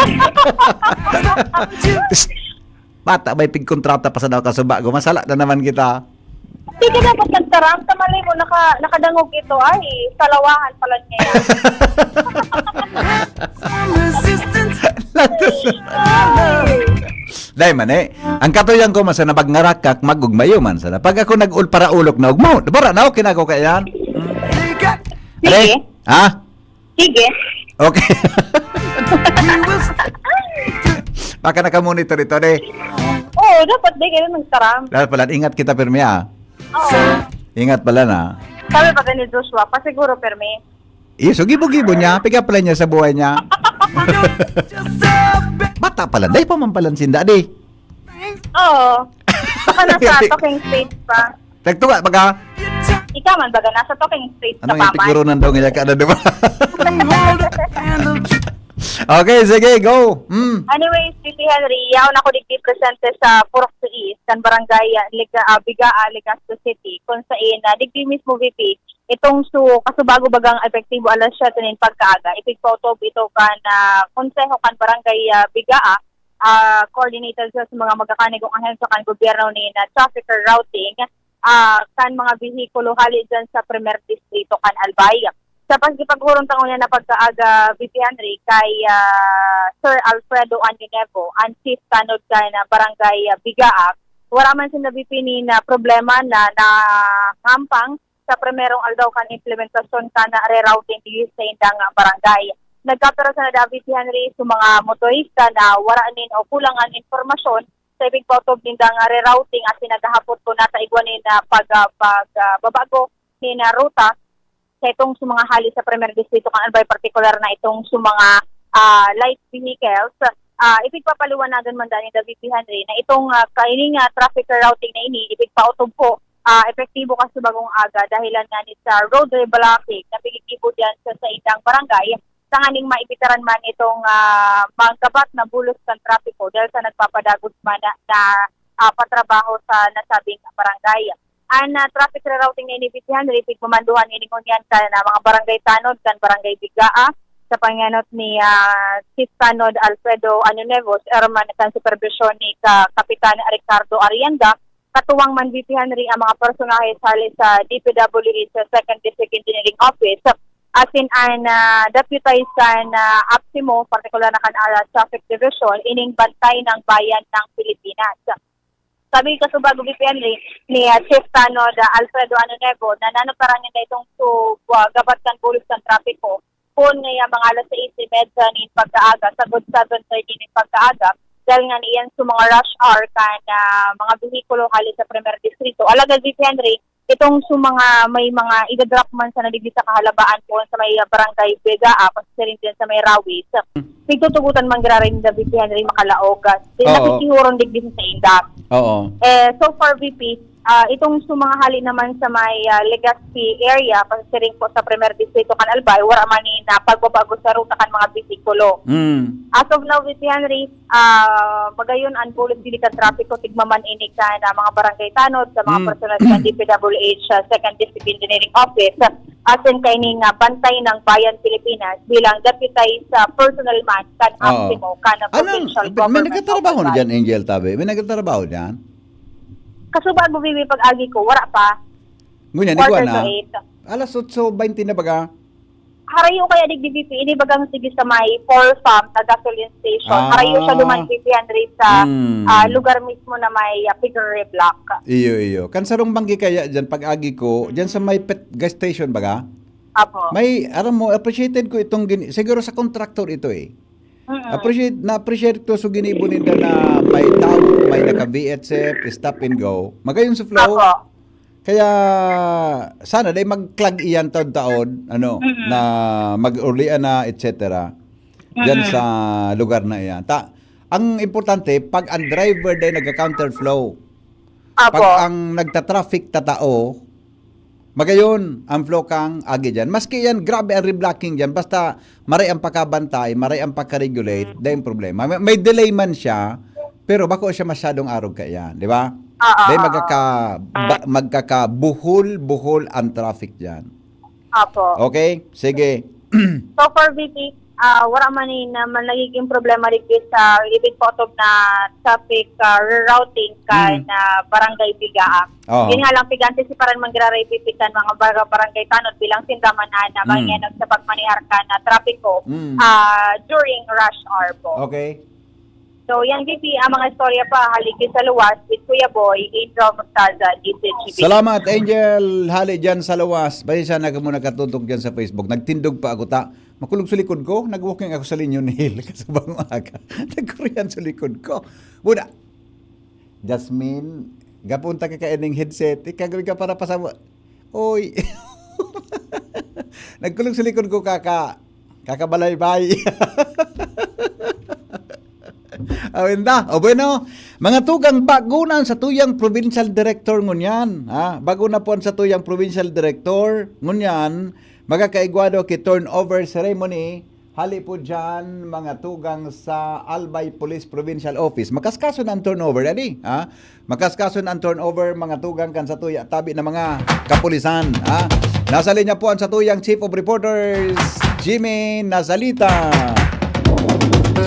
Psst! Bata, may pigkontrata pa sa daw kasuba. Gumasala na naman kita. Hindi ka dapat nagtaram. Sa mali mo, naka, nakadangog ito. Ay, salawahan pala niya yan. Dai man eh. Ang katuyan ko, masa na pag ngarakak, magugmayo man sana. Pag ako nag-ulparaulok na ugmo, bara na, okay na ako kaya yan. Sige. Ha? Sige. Okay. Baka nakamonitor ito, de. Oo, dapat di kayo nagtaram. Dapat pala, ingat kita, pirmi, ah. Oo. Ingat pala na. Sabi pa ni Joshua, pasiguro, permi. Iyo, so gibo-gibo niya. Piga pala niya sa buhay niya. Bata pala. Dai pa man pala sinda, di. Oo. Baka nasa talking stage pa. Nagtuga, baga. Ikaw man, baga nasa talking stage ka Anong pa man. itiguro nandong niya ka na, di ba? Okay, sige, go. Mm. Anyways, Titi Henry, yaon ako digdi presente sa Purok East, kan barangay ah, Liga, ah, Bigaa, Legazpi City, kung sain na digdi mismo, V P, itong su kasubago bagang epektibo alas siyete nin pagkaaga. Ipigpautob ito kan ah, konseho kan barangay ah, Bigaa, ah, coordinated sa mga magkakanigong ahensya kan gobyerno ni na traffic rerouting ah, kan mga behikulo hali dyan sa Primer Distrito kan Albay. Sa pagkipaghuron ta ngunyan na pagkaaga, V P Henry, kay ah, Sir Alfredo Anyonevo, ang chief tanod kan ah, barangay ah, Bigaa, wala man sinda, V P, ni na problema na nahampang sa primerong aldaw kan implementasyon kan rerouting diri sa indang ah, barangay. Nagkapira sa na, V P Henry, sa mga motorista na wala nin o kulang ang impormasyon sa ipigpautob nindang ah, rerouting asin naghahapot ko nata igwa nin ah, pag, ah, pag, ah, babago nin ah, ruta sa itong sa mga hali sa Primer Distrito kan Albay, partikular na itong sa mga ah, light vehicles. Ah, ipigpapaliwanagan man daan ni David Henry na itong ah, kaining ah, traffic rerouting na ini ipigpautob ko ah, epektibo kan sa bagong aga dahilan nga ni sa road reblocking na pigigibo diyan sa saindang barangay tanganing maibitaran man itong ah, manggabat na bulos kan trapiko dahil sa nagpapadagos man na, na ah, patrabaho sa nasabing barangay. Ang ah, traffic rerouting na ini, V P Henry, pigmamanduhan ini ngunyan kan ah, mga barangay tanod kan Barangay Bigaa sa pangenot ni ah, Chief Tanod Alfredo Anonevos, Chairman kan superbisyon ni ka Kapitan Ricardo Arriaga, katuwang man, V P Henry, ang mga personahe hali sa D P W H sa Second District Engineering Office, asin ang ah, deputized kan ah, APSIMO, partikular na kan ah, Traffic Division, ining Bantay ng Bayan ng Pilipinas. Sabi kasubago, V P Henry, ni ah, Chief Tanod ah, Alfredo Anonevos na nanuptaran niya itong su, ah, gabat kan bulos kan trapiko kun nga mga alas sais y media nin pagkaaga, sagkod seven thirty nin pagkaaga, dahil nga niyan sa mga rush hour kan ah, mga behikulo hali sa Primer Distrito. Alagad, V P Henry, Itong sa mga, may mga idadrop man sa nadigdi sa kahalabaan po sa may, ah, Barangay Vega, ah, pasiring din sa may Rawis. Pigtutugutan man giraray ninda, V P Henry, makalaog. Ah, di Oo. nakikihuron digdi sa inda. Oo. Eh, so far, V P, ah, itong sa mga hali naman sa may, ah, Legazpi area, pasiring po sa Primer Distrito kan Albay, wala man ni na pagbabago sa ruta kan mga bisikulo. Mm. As of now, V P Henry, ah, magayon an bulos digdi kan trapiko, tigmaman ini kan mga barangay tanod sa mga Mm. personal sa D P W H, ah, Second District Engineering Office, asin kaini nga Bantay ng Bayan Pilipinas bilang deputized, ah, personnel man kan Oo. AMSEMO, kan Anong, provincial may government nagtatrabaho of na Albay. dyan, Angel Tabe? May nagtatrabaho dyan? Kasubago, V P, pag-agi ko, wala pa. Ngunyan, Quarter igwa to na. eight. Alas otso baynte na baga? Harayo kaya digdi, V P, ini bagang sige sa may Four Farm na gasoline station. Ah. Harayo siya duman, V P Henry, sa, Hmm. ah, lugar mismo na may, ah, Piggery Block. Iyo, iyo. Kan sarong banggi kaya dyan, pag-agi ko, dyan sa may pet gas station baga? Apo. May, aram mo, appreciated ko itong gini-, siguro sa contractor ito eh. Mm-mm. Appreciate, na-appreciate ko sa ginibo ninda na may tao, may naka-V H F, stop and go. Magayon sa flow. Apo. Kaya sana dai mag-clog iyan taod-taod, ano, Mm. na mag-ulian na, et cetera. Diyan Mm. sa lugar na iyan. Ta-, ang importante, pag ang driver dai nagka-counterflow, Apo. pag ang nagta-traffic tatao, magayon ang flow kang agi diyan. Maski yan, grabe ang reblocking diyan. Basta maray ang pakabantay, maray ang pagka-regulate, dai ang problema. May, may delay man siya, pero bako siya masyadong arog kaiyan, di ba? Oo, Dai oo. magkaka-, ba-, magkakabuhol-buhol ang traffic diyan. Apo. Okay? Sige. So far, V P, ah, wala man ni naman nagiging problema digdi sa gibin pa otob na traffic, ah, rerouting kan, Mm. ah, Barangay Bigaa. Oo. Yun nga lang, pig-antisiparan man giraray, V P, kan mga bar-, barangay tanod bilang sinda man na, na Mm. mangenot sa pagmanehar kan trapiko, Mm. ah, during rush hour po. Okay. So, yan, V P, ang mga istorya pa, hali ki sa luwas with Kuya Boy, Angel Magtaza, D Z G B. Salamat, Angel. Hali dyan sa luwas. Pasensya na kamo nakatutok dyan sa Facebook. Nagtindog pa ako, ta. Makulog sa likod ko. Nag-walking ako sa Leon Hill. Kasubang umaga. Nagkurihan sa likod ko. Muna. Jasmine, gapunta ka kaining headset. Ikagawin ka para pasamo. Oy. Nagkulog sa likod ko, kaka-, kakabalaybay. Awen da. O bueno, mga tugang, bago na ang satuyang provincial director ngunyan, ha? Bago na po ang satuyang provincial director ngunyan, magkakaigwa daw ki turnover ceremony. Hali po dyan, mga tugang sa Albay Police Provincial Office. Makaskason ang turnover, ali, ha? Makaskason ang turnover, mga tugang, kan satuya tabi na mga kapulisan, ha? Nasa linya po ang satuyang Chief of Reporters, Jimmy Nazalita.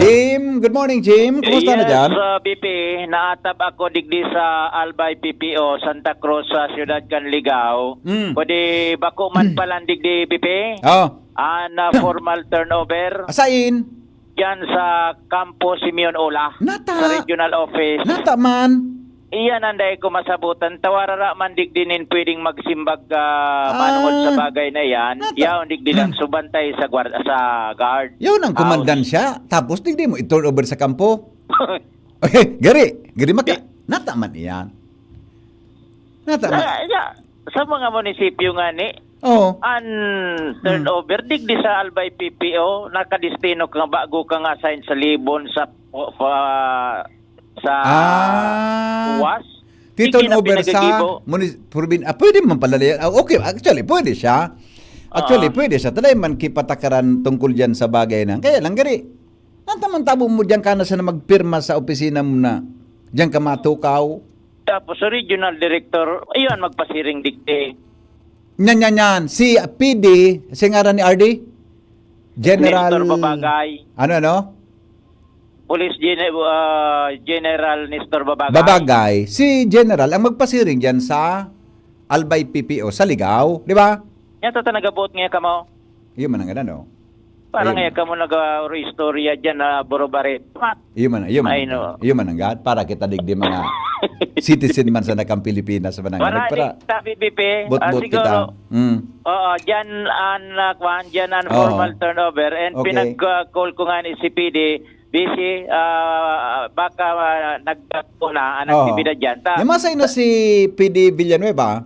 Jim, good morning, Jim. Kumusta na Yes, dyan? uh, B P, naatab ako digdi sa Albay P P O, Santa Cruz, sa siyudad kan Ligao. Mm. Pwede bako man Mm. palan digdi, B P? Oh. An, uh, formal turnover. Asain? Diyan sa Kampo Simeon Ola, Nata. sa regional office. Nata man. Iyan ang dai ko masabutan. Tawarara man digdi nin pwedeng magsimbag, ah, Ah. manuhod sa bagay na iyan. Nata. Yaon digdi lang Hmm. subantay sa guard, sa guard Yun ang house. komandansya. Tapos digdi mo i-turnover sa kampo. Eh, gari, gari maka. Di- Nata man iyan. Nata man. Ah, ya, sa mga munisipyo nga ni, Oo. an Hmm. turnover, digdi sa Albay P P O, nakadestino ka nga bago kang assign sa Libon, sa, pa, sa Ah. Uwas. Ti Digdi na turnover sa pinagagibo. munis-, probin-, ah, pwede man pala yan. Ah, okay, actually, pwede siya. Actually, Oo. pwede siya. Talay man kipatakaran tungkol dyan sa bagay na. Kaya lang, gari, ang tamang tabo mo dyan ka na sana magpirma sa opisina mo na dyan ka matukaw. Tapos sa regional director, ayun, magpasiring digdi. Nyan, nyan, nyan. Si P D, si ngaran ni R D? General Nestor Babagay. Ano, ano? Police Gen-, ah, General Nestor Babagay. Babagay. Si General ang magpasiring dyan sa Albay P P O sa Ligao, di ba? Yan, tata, nagabot nga kamo. Iyo man ang ano. Parang Ayun. nga kamo nag-istorya dyan na burubarit. Iyo man, iyo man. Ay, no. Iyo man ang gad. Para kita digdi mga citizen man sa nakang Pilipinas, man ang Wala, gad. Para di, tabi, B P. Bot-bot Ah, siguro, kita. Mm. Oo, dyan an, ah, kwan, dyan an Oo. formal turnover. And Okay. pinag-, ah, call ko nga ni si P D, busy, ah, baka, ah, nagdagpo na an Oo. aktibidad dyan. Ta- Namasay na si P D Villanueva?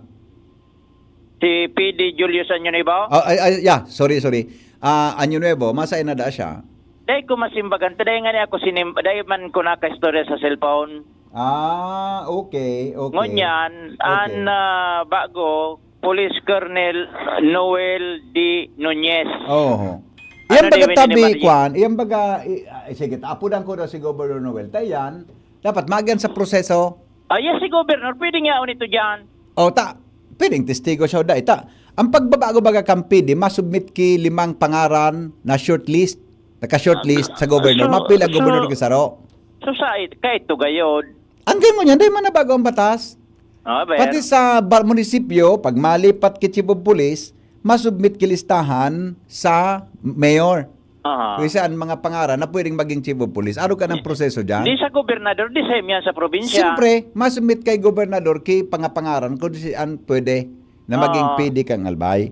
Si P D Julius Año Nuevo? Ah, ay, ay, yeah, sorry, sorry. Ah, Año Nuevo, masain na da siya. Dai ko masimbagan, ta dai nga ni ako sinim, dai man ko nakaistorya sa cellphone. Ah, okay, okay. Ngunyan, an Okay. ah, bago, Police Colonel Noel D. Nunez. Oo. Ano Yan di baga pwede ni tabi, Marie? Kwan, yan baga, i- ah, sige, apudan ko daw si Governor Noel. Tayan, dapat magyan sa proseso. Ah, yes, si Governor, pwede nga ako nito dyan. O, ta, pwedeng testigo siya, da, ita. Ang pagbabago baga kan P D, masubmit ki limang pangaran na shortlist, naka-shortlist sa governor, So, mapila so, governor ki saro. So, sa it, kahit to gayod. Ang ganyan, dahil man nabago ang batas. Ah, ber. Pati sa bar munisipyo, pag malipat ki chief of police, masubmit ki listahan sa mayor. Aha. Kung isa ang mga pangaran na pwedeng maging chief of police, ano ka ng proseso dyan? Di sa gobernador, di sa yan sa probinsya. Siyempre, masubmit kay gobernador ki pangapangaran kung si an pwede na maging Ah. P D kang Albay.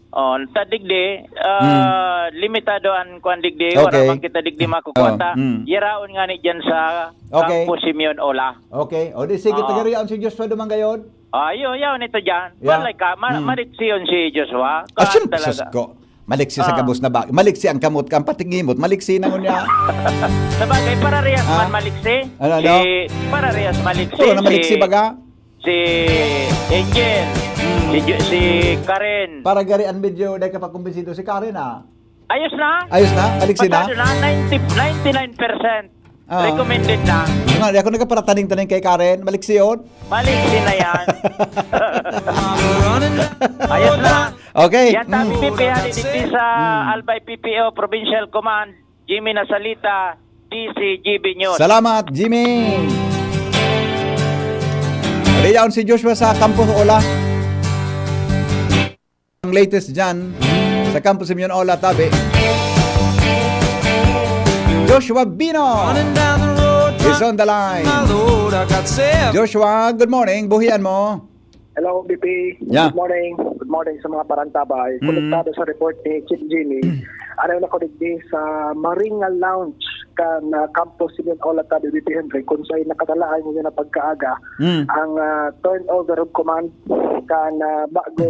Oh, ta digdi, ah, limitado an kuan digdi, Hmm. Okay. Wala man kita digdi makukuha Oh, ta. hmm. Yaraon nga ni dyan sa Okay. Campo Simeon Ola. Okay. O di sige, Oo. Tagarian si Joshua Dumanggayon. Ayo, yaw nito dyan. Yeah. Balay ka, ma- Hmm. Maliksiyon si Joshua. Ah, Kaan siyempre, talaga? Sus ko. Maliksi sa Ah. gabos na bagay. Maliksi ang kamot ka, ang patingimot. Maliksi na ngunyan. Sa bagay, pararehas Ah? man maliksi. Ano, ano? Si, pararehas maliksi. Puro na maliksi si, baga. Si Angel. Si, Ju- si Karen. Para gari ang video, dahil ka pa kumbinsido si Karen, ah. Ayos na? Ayos na? Maliksi na? Pasado na, ninety, ninety-nine percent. Ah. Recommended na. Nga, di ako nagkaparataning-taning kay Karen. Maliksi yun. Maliksi na yan. Ayos na. Okay. Yan, tabi Mm. P P, hali digdi sa Mm. Albay P P O Provincial Command, Jimmy Nasalita, D C G B News. Salamat, Jimmy. Riyaon si Joshua sa Kampo Ola. Ang latest dyan sa Kampo Simeon Ola, tabi. Joshua Bino is on the line. Joshua, good morning. Buhian mo. Hello, B P. Yeah. Good morning. Good morning sa mga parantabay. Mm. Konektado sa report ni Chief Jimmy. Ano na ko digdi sa Maringa Lounge kan uh, Campus Simeon Ola, tabi B P Henry, kung saan nakatalaan niya na pagkaaga Mm. ang ah, turnover of command kan ah, bago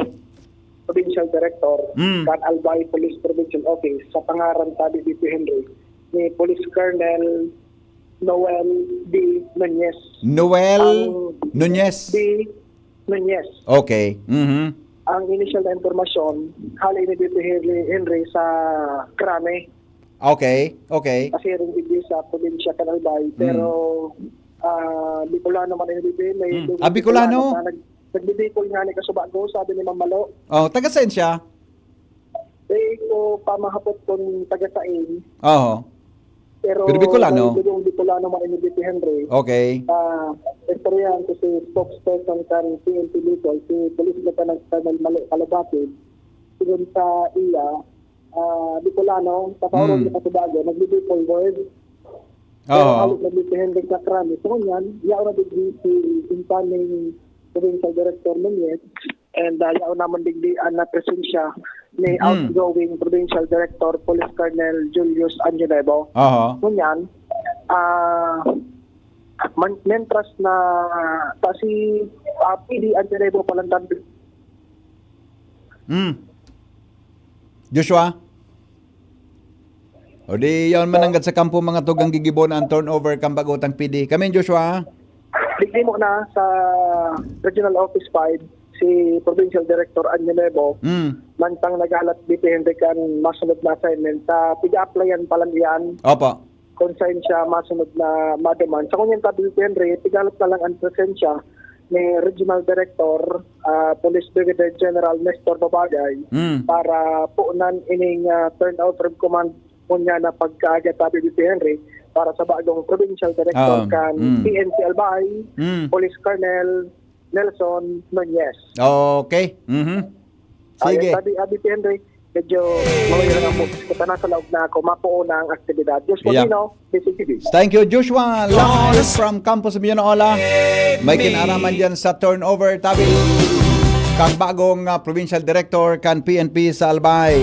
provincial director Mm. kan Albay Police Provincial Office sa pangaran, tabi B P Henry, ni Police Colonel Noel D. Nunez. Noel Ang- Nunez. D. Nunez. Okay. Mhm. Ang initial na impormasyon, hali ni B P Henry, Henry sa Krami, Okay. Okay. kasi rin digdi sa probinsya kan Albay. Pero ah Bicolano man ang B P Henry. Hmm. Doon Ah, Bicolano? Na nag, nagbibikol nga ni Kasubago, sabi ni Ma'am Malo. Oh, taga saan siya? Eh, ko pamahapot kung taga-sain. Oo. Pero, Pero Bicolano? Yung Bicolano man ang B P Henry. Okay. Ah, istoryahan ko si spokesperson kan P N P Bicol, si Police Lieutenant Colonel Malo Calabati. Sigon sa iya, ah, Bicolano, sa Paolo Hmm. sa Kasubago, nagbibicol word. Pero Oo. halos nagbibihend sa Krami. So, ngunyan, yaon na digdi si incoming Provincial Director Nunez, and uh, yaon naman digdi ang na presensya ni Mm. outgoing Provincial Director Police Colonel Julius Anjonevo. Aha. Ngunyan, ah, man, mentras na ta si ah, P D Anjonevo palantan. Mm. Joshua? O di, yaon man nanggad sa kampo mga tugang gigibo na ang turnover kan bagotang P D. Kami, Joshua? Digdi mo na sa Regional Office five, si Provincial Director Anjo Nuevo, Mm. mantang naghalat B P Henry kan masunod na assignment. Sa piga-applyan pa lang iyan, Opo. kung saan siya masunod na maduman. Sa kunyang tabi, B P Henry, pigalat na lang ang presensya ni Regional Director, ah, Police Brigadier General Nestor Babagay Mm. para puunan ining ah, turnover of command kunya na pagkaaga tabi, B P Henry, para sa bagong provincial director Ah, kan mm. P N P Albay, Mm. Police Colonel Nelson Nunez. Okay. Mhm. Sige. Ayun, tabi, ah, B P Henry, medyo mawala na po. Kita na sa laog na ako, mapuo na ang aktibidad. Diyos ko, Yeah. Dino, B C T V. Thank you, Joshua. Live from Campus Mionola. May kinaraman dyan sa turnover, tabi. Kang bagong ah, provincial director kan P N P sa Albay.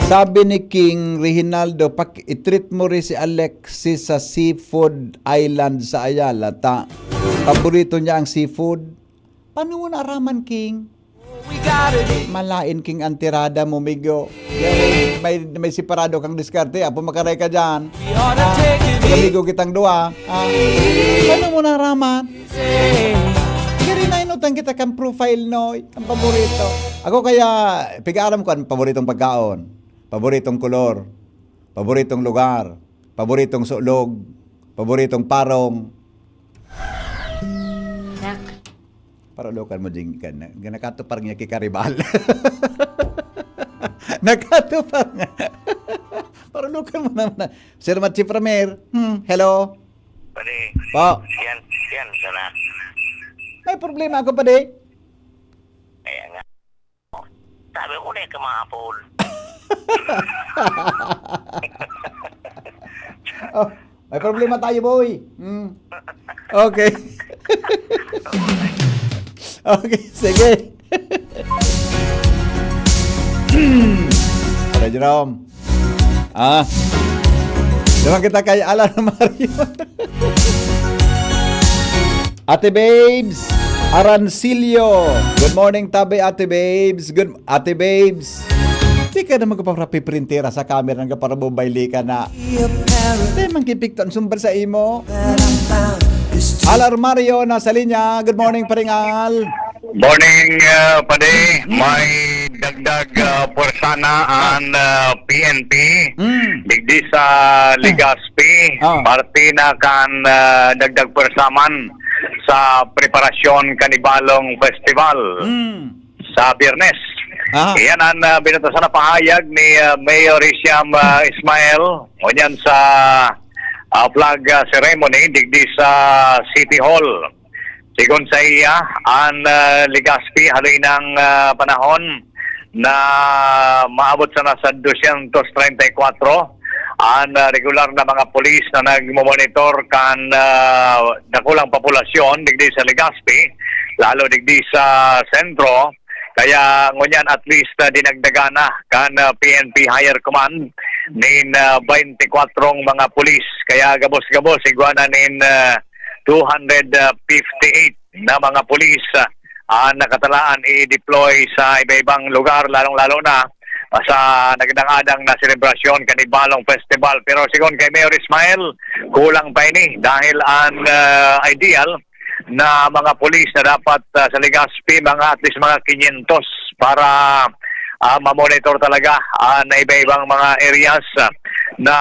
Sabi ni King Reginaldo, "Pak-, i-treat mo rin si Alexis sa Seafood Island sa Ayala. Ta, paborito niya ang seafood." Paano mo naaraman, King? Malain king antirada mo, migo. May, may separado kang diskarte, apo makaray ka dyan. Ah, amigo kitang duwa. Ah, ano mo naraman? Kaya rin nainutan kita kang profile, no? Ang paborito. Ako kaya, pigaaram ko ang paboritong pagkaon, paboritong kolor, paboritong lugar, paboritong sulog, paboritong parong. Nak. Parulukan mo, Jing, ka na, nakatupar niya kay Karibal. Nakatupar nga. Parulukan mo naman na. Sir Machi Premier. Hmm, hello. Pare, Po. Yan, yan, sana. May problema ako, pare. Kaya nga. Sabi ko na yung kamahapon. Oh, may problema tayo, boy. Mm. Okay. Okay, sige. Pare Jerome. Ah. Diba kita kay Alan Mario? Ate Babes Arancilio. Good morning, tabi, Ate Babes. Good, Ate Babes. Di ka na magpapaprintera sa camera ng kaparabombay ka na. Di man kipikto ang sumber sa imo. Al Armario, nasa linya. Good morning, Paring Al. Morning, ah, padi. May dagdag, ah, pwersa na ang, ah, P N P. Mm. Digdi sa Legazpi, Ah. parte na kan, ah, dagdag pwersa man sa preparasyon kan Ibalong Festival Mm. sa Biyernes. Aha. Iyan ang, ah, binutasan na pahayag ni, ah, Mayor Hisham, ah, Ismail, ngunyan sa, ah, flag, ah, ceremony digdi sa City Hall. Sigon sa iya, ang, ah, Legazpi haloy nang, ah, panahon na maabot sana sa dosyentos treinta y kuatro ang, ah, regular na mga pulis na nagmomonitor kan, ah, dakulang populasyon digdi sa Legazpi, lalo digdi sa sentro. Kaya ngunyan at least, ah, dinagdagan na kan, ah, P N P Higher Command nin, ah, baynte kwatrong mga pulis. Kaya gabos-gabos, igwa na nin, ah, two hundred fifty-eight na mga pulis, ah, ang nakatalaan i-deploy sa iba-ibang lugar, lalong-lalo na sa nagdang-adang na selebrasyon kan Ibalong Festival. Pero sigon kay Mayor Ismael, kulang pa ini dahil ang, ah, ideal na mga pulis na dapat, ah, sa Legazpi, mga at least mga quinientos para, ah, mamonitor talaga, ah, na iba-ibang mga areas, ah, na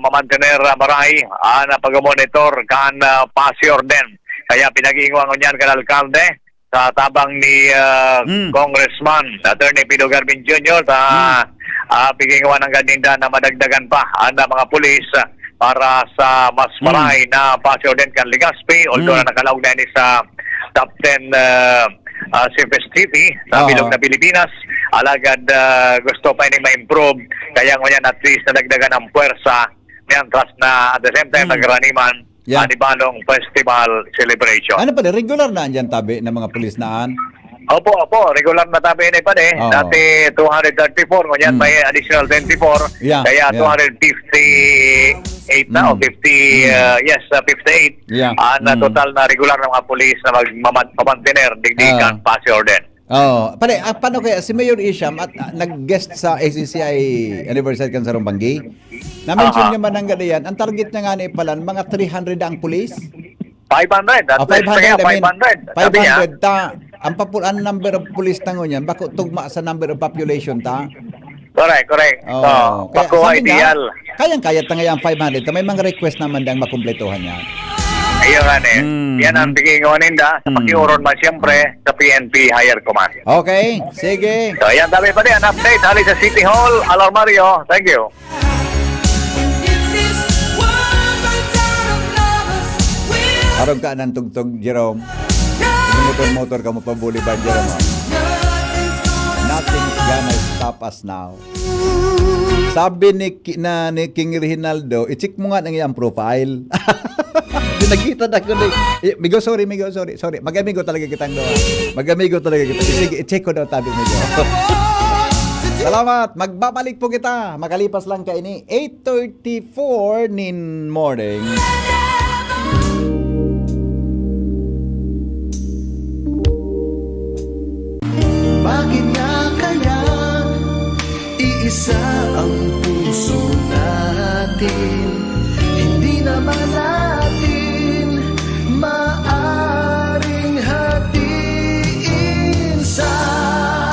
mamantener, ah, maray, ah, na pag-monitor kan, ah, pasi orden. Kaya pinag-iingoan niyan kan alkalde sa tabang ni, ah, Mm. Congressman Attorney Pido Garvin Junior sa, Mm. ah, pag-iingoan ng ganinda na madagdagan pa ang mga pulis, ah, para sa mas Mm. maray na pasi orden kan Legazpi, although Mm. na nakalaog na ini sa top ten, ah, ah, safest city sa Oo. bilog na Pilipinas. Alagad, ah, gusto pa ini ma-improve. Kaya ngunyan at least nadagdagan ang puwersa, mientras na at the same time Mm. nagraniman Yeah. ang Ibalong Festival Celebration. Ano pala, regular na andyan tabi ng mga pulis na an? Opo, opo. Regular na tabi na padi. Oo. Dati two hundred thirty-four, ngunyan Mm. may additional twenty-four. Yeah, Kaya yeah. two hundred fifty-eight na o Mm. fifty, Mm. uh, yes, uh, fifty-eight. Yeah. Ah, na Mm. total na regular na mga pulis na mag-, mamad-, mamantener, digdi Ah. kan pasi orden. Oo. Pare, ah, paano kaya si Mayor Isham at, ah, nag-guest sa A C C I anniversary kan sarong banggi? Na-mention Aha. niya man ang gadiyan, ang target niya nga ni palan, mga three hundred ang pulis? Five hundred. At Ah, least kaya five hundred, I mean, five hundred. Sabi niya. five hundred ta, ang papul-, ang number of police ta ngunyan, bako tugma sa number of population ta. Correct, correct. Oo. So, Kaya bako sabi niya, ideal. kayang-kaya ta ngayon ang five hundred ta, may mga request naman dang makumpletuhan niya. Ayun nga, eh. Mm, Yan ang mm. pag-iingon ninda sa Mm. pakiuron man, siyempre, sa P N P Higher Command. Okay, sige. So, yan, dami pa din. An update, hali sa City Hall, Alarmario. Thank you. Arog ka ng tugtog, Jerome. Motor-motor ka mo pa boulevard, Jerome, oh. Nothing's gonna stop us now. Sabi ni Ki-, na, ni King Reginaldo, "I-check mo nga ng iyang profile." Di nakita na ko na eh. Eh, migo, sorry, migo, sorry, sorry. Mag-amigo talaga kitang doon. Mag-amigo talaga kita. Sige, i-check ko daw tabi, migo. Salamat. Magbabalik po kita. Makalipas lang kaini, eight thirty-four nin morning. Bakit Isa ang puso natin, hindi naman natin maaring hatiin sana.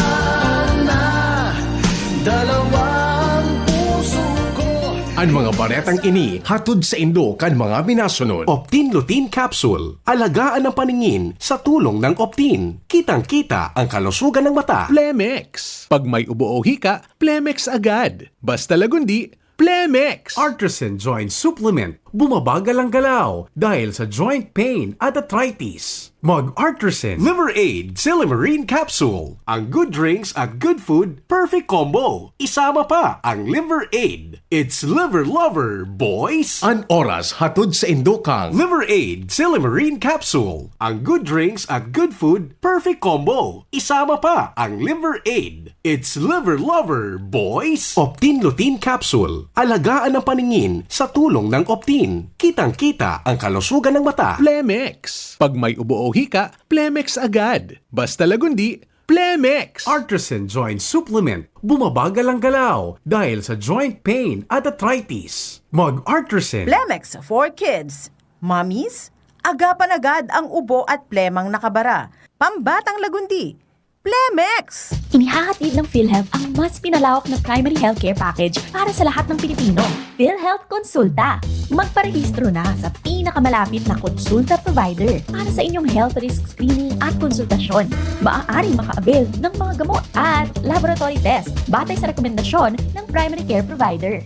Dalawang puso ko. An mga baretang ini hatod saindo kan mga minasunod. Optin Lutein Capsule. Alagaan ang paningin sa tulong ng Optin. Kitang-kita ang kalusugan ng mata. Plemex. Pag may ubo o hika, Plemex agad. Basta Lagundi, Plemex. Artisan Joint Supplement. Bumabagal ang galaw dahil sa joint pain at arthritis. Mag Artisan. Liver Aid Silymarin Capsule. Ang good drinks at good food, perfect combo. Isama pa ang Liver Aid. It's Liver Lover, boys! An oras hatod saindo kan Liver Aid Silymarin Capsule. Ang good drinks at good food, perfect combo. Isama pa ang Liver Aid. It's Liver Lover, boys! Optin Lutein Capsule. Alagaan ang paningin sa tulong ng Optin. Kitang-kita ang kalusugan ng mata. Plemex. Pag may ubo o hika, Plemex agad. Basta Lagundi, Plemex. Artisan Joint Supplement. Bumabagal ang galaw dahil sa joint pain at arthritis. Mag Artisan. Plemex for Kids. Mommies, agapan agad ang ubo at plemang nakabara. Pambatang Lagundi, Plemex! Inihahatid ng PhilHealth ang mas pinalawak na primary healthcare package para sa lahat ng Pilipino. PhilHealth Konsulta. Magparehistro na sa pinakamalapit na konsulta provider para sa inyong health risk screening at konsultasyon. Maaaring maka-avail ng mga gamot at laboratory test batay sa rekomendasyon ng primary care provider.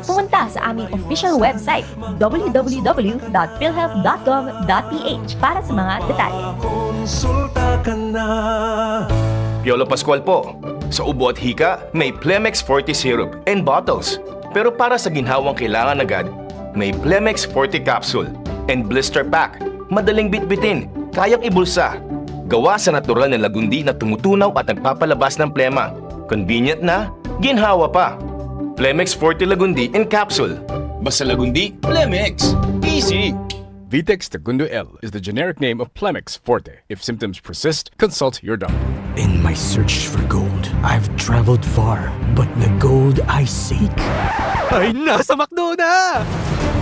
Pumunta sa aming official website, w w w dot philhealth dot gov dot p h, para sa mga detalye. Piolo Pascual po. Sa ubo at hika, may Plemex Forte Syrup and bottles. Pero para sa ginhawang kailangan agad, may Plemex Forte Capsule and Blister Pack. Madaling bitbitin, kayang ibulsa. Gawa sa natural na lagundi na tumutunaw at nagpapalabas ng plema. Convenient na, ginhawa pa. Plemex Forte Lagundi in Capsule. Basta Lagundi, Plemex. Easy! Vitex Segundo L is the generic name of Plemex Forte. If symptoms persist, consult your doctor. In my search for gold, I've traveled far, but the gold I seek ay nasa McDo na!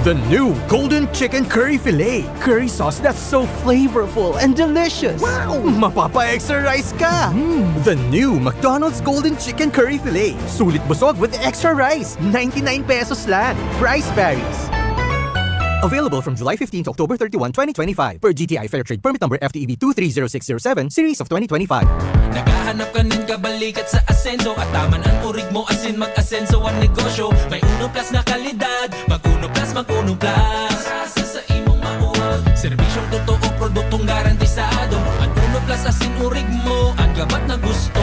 The new Golden Chicken Curry Filet. Curry sauce that's so flavorful and delicious. Wow! Mapapa-extra rice ka! The new McDonald's Golden Chicken Curry Filet. Sulit busog with extra rice. Ninety-nine pesos lang. Price varies. Available from July fifteen to October thirty-one, twenty twenty-five, per G T I Fair Trade Permit Number F T E B two three zero six zero seven, Series of twenty twenty-five. Naghahanap ka nin kabalikat sa asenso at taman ang urig mo asin mag-asenso ang negosyo. May Uno Plus na kalidad, mag Uno Plus, mag Uno Plus. Sa imong mauwag. Serbisyong totoo, produktong garantisado. Ang Uno Plus asin urig mo, ang gabat na gusto.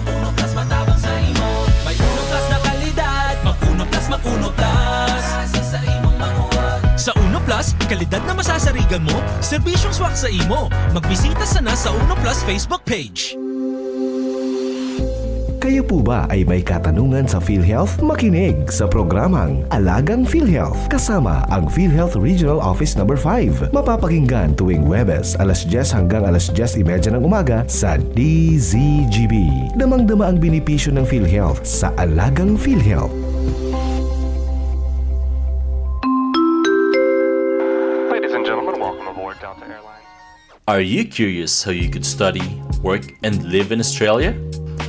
Uno Plus matabang sa imo. May Uno Plus na kalidad, mag Uno Plus, mag Uno Plus. Sa imong mauwag. Sa Uno Plus, kalidad na masasarigan mo, serbisyong swak sa imo. Magbisita sana sa Uno Plus Facebook page. Kayo po ba ay may katanungan sa PhilHealth? Makinig sa programang Alagang PhilHealth kasama ang PhilHealth Regional Office Number five. Mapapakinggan tuwing Huwebes, alas dyes hanggang alas dyes y media ng umaga sa D Z G B. Damang-dama ang benepisyo ng PhilHealth sa Alagang PhilHealth. Ladies and gentlemen, welcome aboard Delta Airlines. Are you curious how you could study, work, and live in Australia?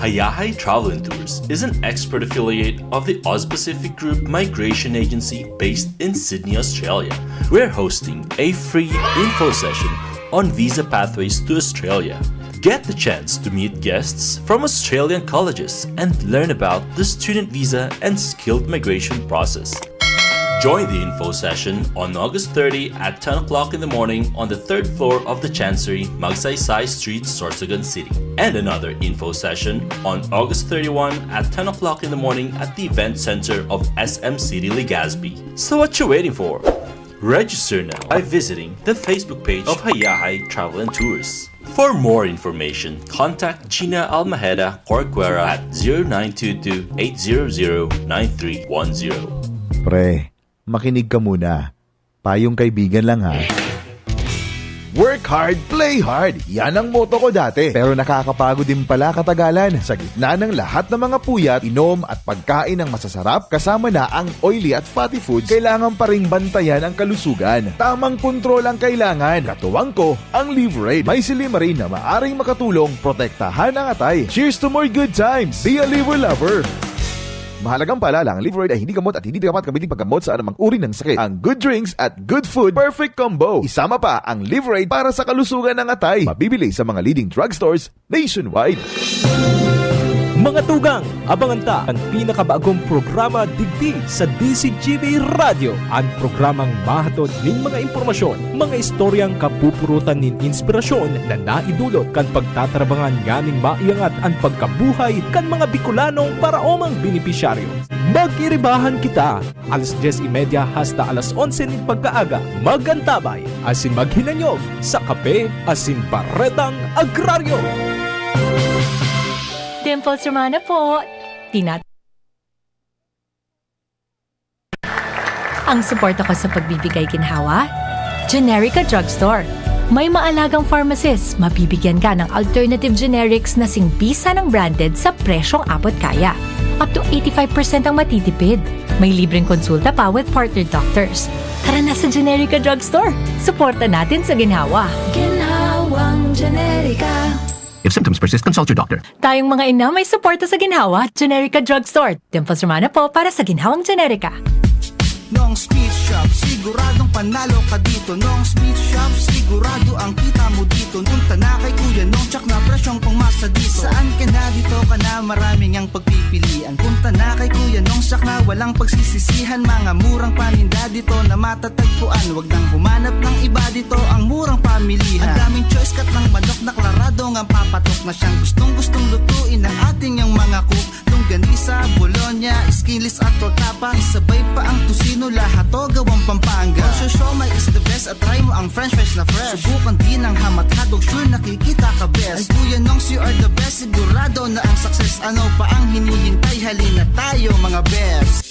Hayahay Travel and Tours is an expert affiliate of the AusPacific Group Migration Agency based in Sydney, Australia. We're hosting a free info session on visa pathways to Australia. Get the chance to meet guests from Australian colleges and learn about the student visa and skilled migration process. Join the info session on August thirty at ten o'clock in the morning on the third floor of the Chancery, Magsaysay Street, Sorsogon City. And another info session on August thirty-one at ten o'clock in the morning at the Event Center of S M City Legazpi. So what you waiting for? Register now by visiting the Facebook page of Hayahay Travel and Tours. For more information, contact Gina Almajeda Corcuera at zero nine two two, eight zero zero, nine three one zero. Pre, makinig ka muna. Payong kaibigan lang ha. Work hard, play hard. Yan ang motto ko dati. Pero nakakapagod din pala katagalan. Sa gitna ng lahat ng mga puyat, inom at pagkain ng masasarap, kasama na ang oily at fatty foods, kailangan pa ring bantayan ang kalusugan. Tamang kontrol ang kailangan. Katuwang ko, ang Liverade. May silymarin na maaring makatulong protektahan ang atay. Cheers to more good times! Be a Liver Lover! Mahalagang paalala, ang Liverade ay hindi gamot at hindi dapat gamitin paggamot sa anumang uri ng sakit. Ang good drinks at good food, perfect combo. Isama pa ang Liverade para sa kalusugan ng atay. Mabibili sa mga leading drugstores nationwide. Mga tugang, abangan ta an pinakabagong programa digdi sa D Z G B Radyo. An programang mahatod nin mga impormasyon, mga istoryang kapupurutan nin inspirasyon na naidulot kan pagtatrabangan nganing maiangat an pagkabuhay kan mga Bicolanong paraomang benepisyaryo. Mag-iribahan kita, alas dyes y media hasta alas onse nin pagkaaga. Mag-antabay asin maghinanyog sa Kape asin Baretang Agraryo. Dimples Romana po. Tinat- Ang suporta ko sa pagbibigay ginhawa, Generica Drugstore. May maalagang pharmacist, mabibigyan ka ng alternative generics na singbisa ng branded sa presyong abot kaya. Up to eighty-five percent ang matitipid. May libreng konsulta pa with partner doctors. Tara na sa Generica Drugstore. Suporta natin sa ginhawa. Ginhawang Generica. If symptoms persist, consult your doctor. Tayong mga ina may suporta sa ginhawa, Generica Drugstore. Dimples Romana po para sa ginhawang Generica. Nong Speed Shop, siguradong panalo ka dito. Nong Speed Shop, sigurado ang kita mo dito. Punta na kay Kuya Nong, tsak na presyong pangmasa dito. Saan ka na dito ka na, maraming ang pagpipilian. Punta na kay Kuya Nong, tsak na walang pagsisisihan. Mga murang paninda dito na matatagpuan. Wag nang humanap ng iba dito, ang murang pamilihan. Ang daming choice, kat ng manok na klarado nga papatok na siyang gustong-gustong lutuin ng ating yang mga cook. Longganisa, bologna, skinless at tortapa. Isabay pa ang tocino, lahat to gawang Pampanga. Kung siomai is the best at try mo ang french fries na fresh, subukan din ang ham at hotdog, sure nakikita ka best. Ay Kuya Nongs, you are the best, sigurado na ang success. Ano pa ang hinihintay? Halina tayo, mga best.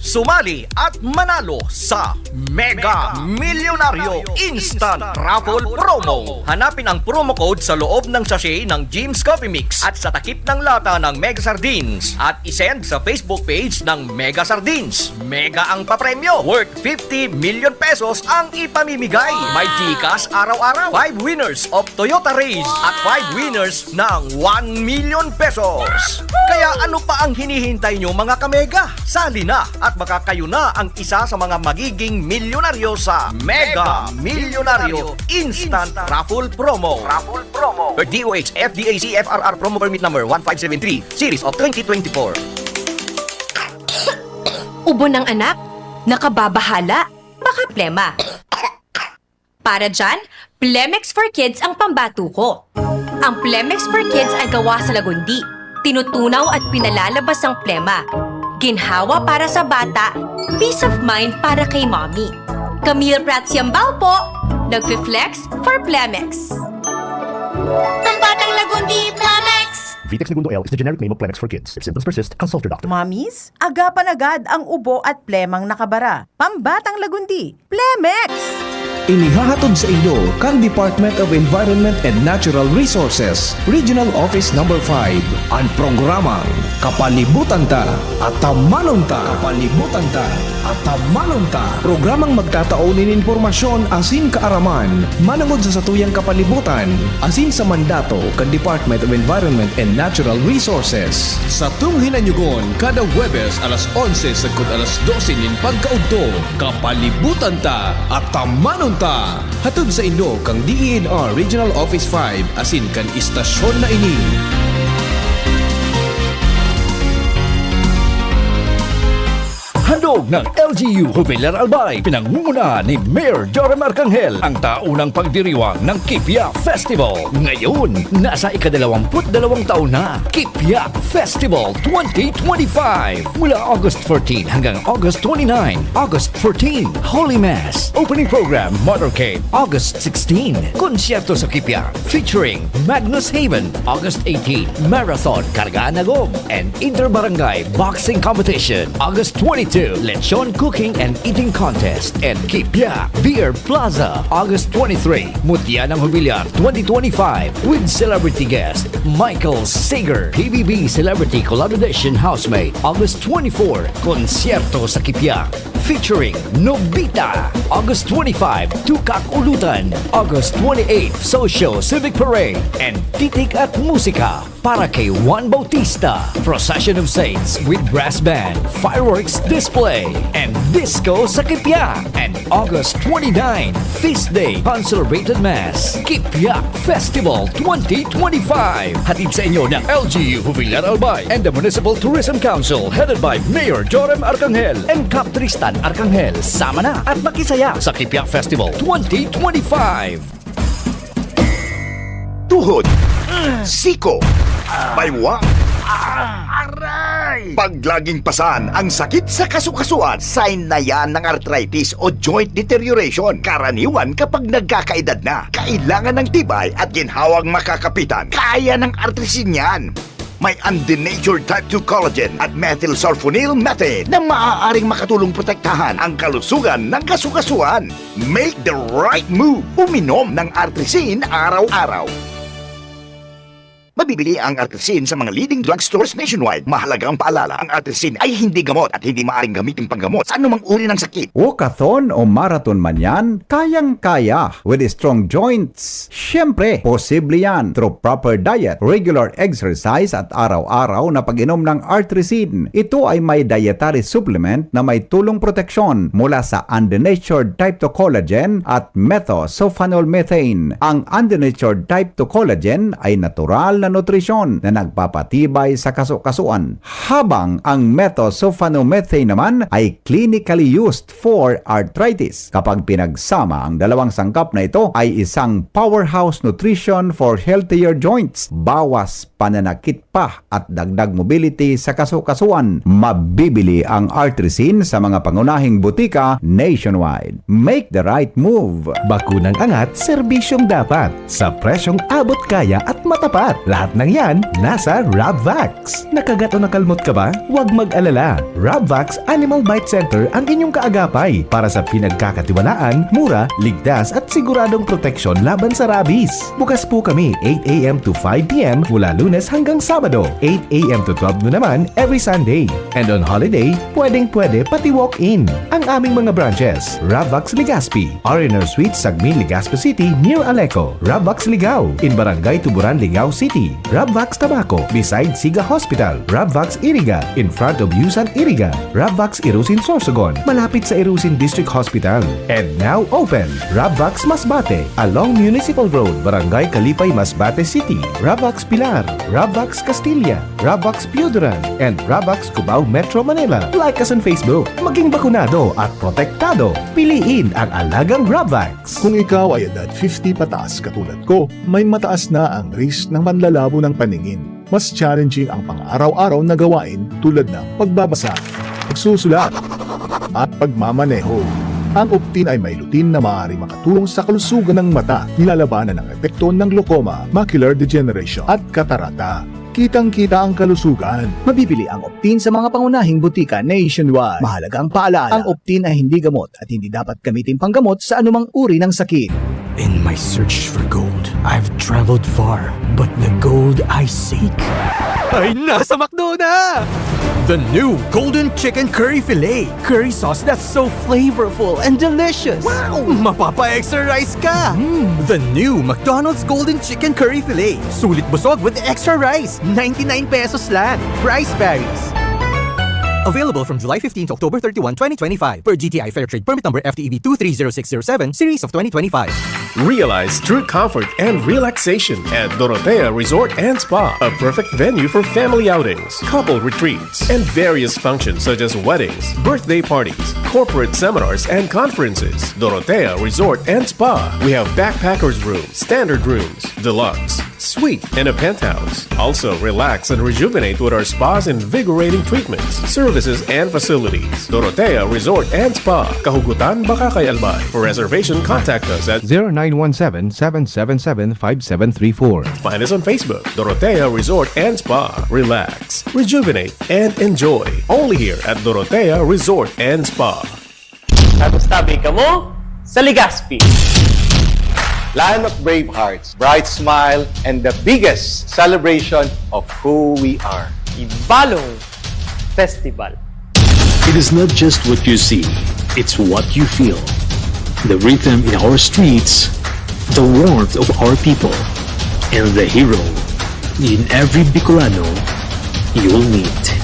Sumali at manalo sa Mega Milyonaryo Instant Raffle Promo. Hanapin ang promo code sa loob ng sachet ng Jim's Coffee Mix at sa takip ng lata ng Mega Sardines at isend sa Facebook page ng Mega Sardines. Mega ang papremyo, worth fifty million pesos ang ipamimigay. May GCash araw-araw, five winners of Toyota Raize at five winners ng one million pesos. Kaya ano pa ang hinihintay nyo, mga kamega? Sali na at baka kayo na ang isa sa mga magiging milyonaryo sa Mega Milyonaryo Instant Raffle Promo. Raffle Promo. Per D O H F D A C F R R Promo Permit Number one five seven three, Series of twenty twenty-four. Ubo ng anak? Nakababahala? Baka plema? Para dyan, Plemex for Kids ang pambato ko. Ang Plemex for Kids ay gawa sa lagundi. Tinutunaw at pinalalabas ang plema. Ginhawa para sa bata, peace of mind para kay mommy. Camille Prats Yambao po, nagfi-flex for Plemex. Pambatang Lagundi, Plemex! Vitex Negundo L is the generic name of Plemex for Kids. If symptoms persist, consult your doctor. Mommies, agapan agad ang ubo at plemang nakabara. Pambatang Lagundi, Plemex! Inihahatod sa inyo kan Department of Environment and Natural Resources, Regional Office Number five, an programang Kapalibutan Ta, Atamanon Ta. Kapalibutan Ta, Atamanon Ta. Programang magtatao nin impormasyon asin kaaraman manongod sa satuyang kapalibutan asin sa mandato kan Department of Environment and Natural Resources. Satong hinanyogon kada Huwebes alas onse sagkod alas dose nin pagkaudto. Kapalibutan Ta, Atamanon Ta! Hatod sa inyo kan D E N R Regional Office five asin kan istasyon na ini. Handog ng L G U Jubilar Albay, pinangungunahan ni Mayor Joram Arcangel, ang taunang pagdiriwang ng Kipia Festival. Ngayon, nasa ikadalawamput dalawang taon na, Kipia Festival twenty twenty-five. Mula August fourteen hanggang August twenty-nine, August fourteen, Holy Mass, opening program, motorcade, August sixteen, konsyerto sa Kipia, featuring Magnus Haven, August eighteen, Marathon, Kargaan Agom, and Inter-Barangay Boxing Competition, August twenty-two, Lechon Cooking and Eating Contest, and Kipyak Beer Plaza, August twenty-three, Mutya ng Jubilar twenty twenty-five, with celebrity guest Michael Sager, P B B Celebrity Collab Edition Housemate, August twenty-four, Konsyerto sa Kipyak, featuring Nobita, August twenty-five, Tukak Ulutan, August twenty-eight, Social Civic Parade, and Titik at Musika para kay Juan Bautista, Procession of Saints with brass band, fireworks display, and disco sa Kipyak. And August twenty-nine, Feast Day, Consecrated Mass, Kipyak Festival twenty twenty-five. Hatid sa inyo ng L G U Jubilar Albay and the Municipal Tourism Council, headed by Mayor Joram Arcangel and Cap Tristan Arcangel. Sama na at makisaya sa Kipyak Festival twenty twenty-five. Tuhod, siko, baywa, aray! Pag laging pasan ang sakit sa kasukasuan, sign na yan ng arthritis o joint deterioration. Karaniwan kapag nagkakaedad na, kailangan ng tibay at ginhawang makakapitan. Kaya ng Artrisin yan. May undenatured type two collagen at methylsulfonyl methane na maaaring makatulong protektahan ang kalusugan ng kasukasuan. Make the right move. Uminom ng Artrisin araw-araw. Mabibili ang Artrisin sa mga leading drugstores nationwide. Mahalagang paalala, ang Artrisin ay hindi gamot at hindi maaaring gamitin panggamot sa anumang uri ng sakit. Walkathon o marathon man yan, kayang-kaya with strong joints. Siyempre, posible yan through proper diet, regular exercise at araw-araw na pag-inom ng Artrisin. Ito ay may dietary supplement na may tulong proteksyon mula sa undenatured type two collagen at methylsulfonyl methane. Ang undenatured type two collagen ay natural na nutrisyon na nagpapatibay sa kasukasuan, habang ang methylsulfonomethanine naman ay clinically used for arthritis. Kapag pinagsama, ang dalawang sangkap na ito ay isang powerhouse nutrition for healthier joints. Bawas pananakit pa at dagdag mobility sa kasukasuan. Mabibili ang Artrisin sa mga pangunahing butika nationwide. Make the right move! Bakunang angat, serbisyong dapat, sa presyong abot kaya at matapat. Lahat ng yan, nasa Rabvax. Nakagat o nakalmot ka ba? Huwag mag-alala. Rabvax Animal Bite Center ang inyong kaagapay para sa pinagkakatiwalaan, mura, ligtas at siguradong proteksyon laban sa rabies. Bukas po kami eight a m to five p m mula Lunes hanggang Sabado, eight a m to twelve noon naman every Sunday. And on holiday, pwedeng-pwede pati walk-in. Ang aming mga branches, Rabvax Legazpi, R and R Suite, Sagmin, Legazpi City, near Aleco. Rabvax Ligao, in Barangay Tuburan, Ligao City. Rabvax Tabaco, beside Siga Hospital. Rabvax Iriga, in front of Yusan Iriga. Rabvax Irusin Sorsogon, malapit sa Irusin District Hospital. And now open, Rabvax Masbate, along Municipal Road, Barangay Kalipay, Masbate City. Rabvax Pilar, Rabvax Castilla, Rabvax Pioduran, and Rabvax Cubao, Metro Manila. Like us on Facebook. Maging bakunado at protektado. Piliin ang alagang Rabvax. Kung ikaw ay edad fifty pataas katulad ko, may mataas na ang risk ng panlalabo ng paningin. Mas challenging ang pang-araw-araw na gawain tulad ng pagbabasa, pagsusulat, at pagmamaneho. Ang Optin ay may lutein na maaaring makatulong sa kalusugan ng mata, nilalabanan ang epekto ng glaucoma, macular degeneration, at katarata. Kitang-kita ang kalusugan. Mabibili ang Optin sa mga pangunahing butika nationwide. Mahalagang paalala, ang Optin ay hindi gamot at hindi dapat gamitin panggamot sa anumang uri ng sakit. In my search for gold, I've traveled far, but the gold I seek ay nasa McDo na! The new Golden Chicken Curry Filet. Curry sauce that's so flavorful and delicious. Wow! Mapapa-extra rice ka! Mm. The new McDonald's Golden Chicken Curry Filet. Sulit busog with extra rice. Ninety-nine pesos lang. Price varies. Available from July fifteen to October thirty-one, twenty twenty-five, per G T I Fair Trade Permit Number F T E B two three zero six zero seven, Series of twenty twenty-five. Realize true comfort and relaxation at Dorotea Resort and Spa, a perfect venue for family outings, couple retreats, and various functions such as weddings, birthday parties, corporate seminars, and conferences. Dorotea Resort and Spa. We have backpackers room, standard rooms, deluxe, Suite and a penthouse. Also, relax and rejuvenate with our spa's invigorating treatments, services, and facilities. Dorotea Resort and Spa, Kahugutan, Bacacay, Albay. For reservation, contact us at zero nine one seven, seven seven seven, five seven three four. Find us on Facebook, Dorotea Resort and Spa. Relax, rejuvenate, and enjoy. Only here at Dorotea Resort and Spa. Tabi-tabi kamo sa Legazpi. Land of brave hearts, bright smile, and the biggest celebration of who we are. Ibalong Festival. It is not just what you see, it's what you feel. The rhythm in our streets, the warmth of our people, and the hero in every Bicolano you'll meet.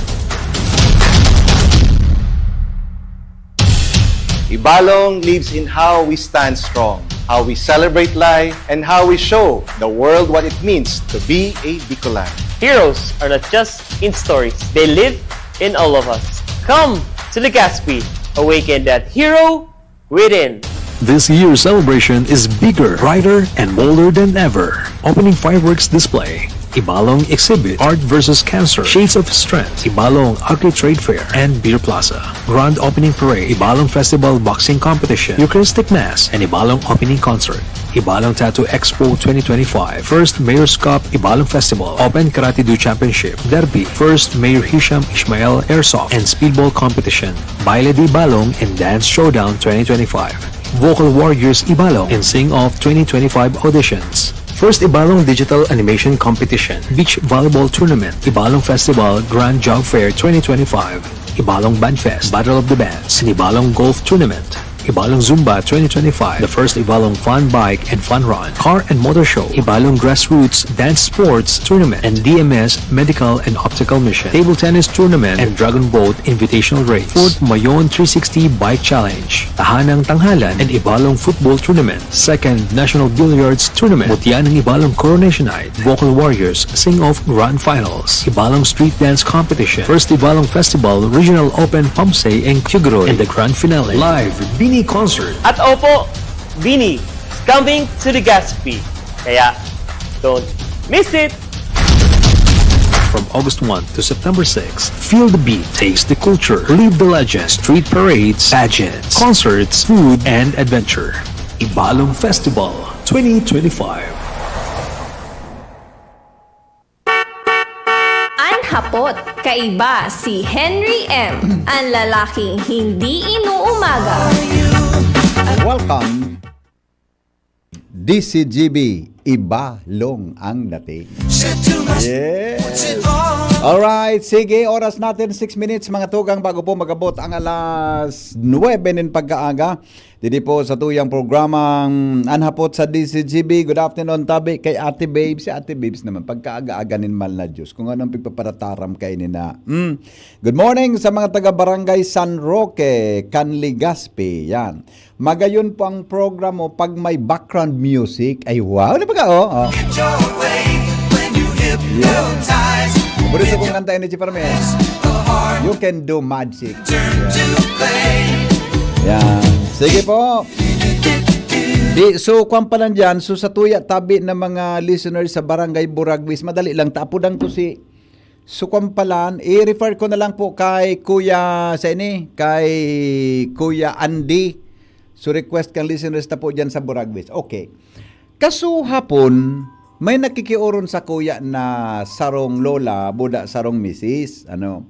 Ibalong lives in how we stand strong, how we celebrate life, and how we show the world what it means to be a Bicolano. Heroes are not just in stories, they live in all of us. Come to Legazpi, awaken that hero within. This year's celebration is bigger, brighter, and bolder than ever. Opening fireworks display, Ibalong exhibit, Art versus Cancer, Shades of Strength, Ibalong Agri Trade Fair, and Beer Plaza. Grand Opening Parade, Ibalong Festival Boxing Competition, Eucharistic Mass, and Ibalong Opening Concert. Ibalong Tattoo Expo twenty twenty-five, First Mayor's Cup Ibalong Festival, Open Karate Do Championship, Derby, First Mayor Hisham Ishmael Airsoft and Speedball Competition, Baile de Ibalong and Dance Showdown twenty twenty-five, Vocal Warriors Ibalong and Sing Off twenty twenty-five auditions, First Ibalong Digital Animation Competition, Beach Volleyball Tournament, Ibalong Festival Grand Jog Fair twenty twenty-five, Ibalong Band Fest, Battle of the Bands, and Ibalong Golf Tournament. Ibalong Zumba twenty twenty-five, the first Ibalong Fun Bike and Fun Run, Car and Motor Show, Ibalong Grassroots Dance Sports Tournament, and D M S Medical and Optical Mission, Table Tennis Tournament, and Dragon Boat Invitational Race, Fort Mayon three sixty Bike Challenge, Tahanang Tanghalan, and Ibalong Football Tournament, Second National Billiards Tournament, Mutya ng Ibalong Coronation Night, Vocal Warriors Sing Off Grand Finals, Ibalong Street Dance Competition, First Ibalong Festival Regional Open Pamsay and Cuguroy, and the Grand Finale, Live Bini Concert. At opo, Bini is coming to Legazpi. Kaya, don't miss it! From August one to September six, feel the beat, taste the culture, live the legend, street parades, pageants, concerts, food, and adventure. Ibalong Festival twenty twenty-five. An hapot, kaiba si Henry M, an lalaking hindi inuumaga. Welcome, D C G B, Ibalong ang dating. Yes. Alright, sige, oras natin six minutes, mga tugang, bago po magabot ang alas nuwebe nin pagkaaga. Didi po sa tuyang programang An Hapot sa D C G B. Good afternoon, tabi kay Ate Babes. Si Ate Babes naman, pagkaaga-aga nin mal na Diyos, kung anong pigpaparataram kaini na. Mm. Good morning sa mga taga Barangay San Roque, kan Legazpi. Yan. Magayon po ang program mo pag may background music. Ay, wow! Ano ba ka? Oh, oh. Yeah. Paborito kong kanta ni Chiparmes. You can do magic. Yeah. Yan. Sige po. Di, so, kwan pa lang dyan. So, sa tuya, tabi ng mga listeners sa Barangay Buragwis, madali lang. Tapudan ko si, so, kwan pa lang. I-refer ko na lang po kay Kuya, sa ini, kay Kuya Andy. So, request kang listeners ta po dyan sa Buragwis. Okay. Kasuhapon, may nakikioron sa kuya na sarong lola, buda sarong misis. Ano?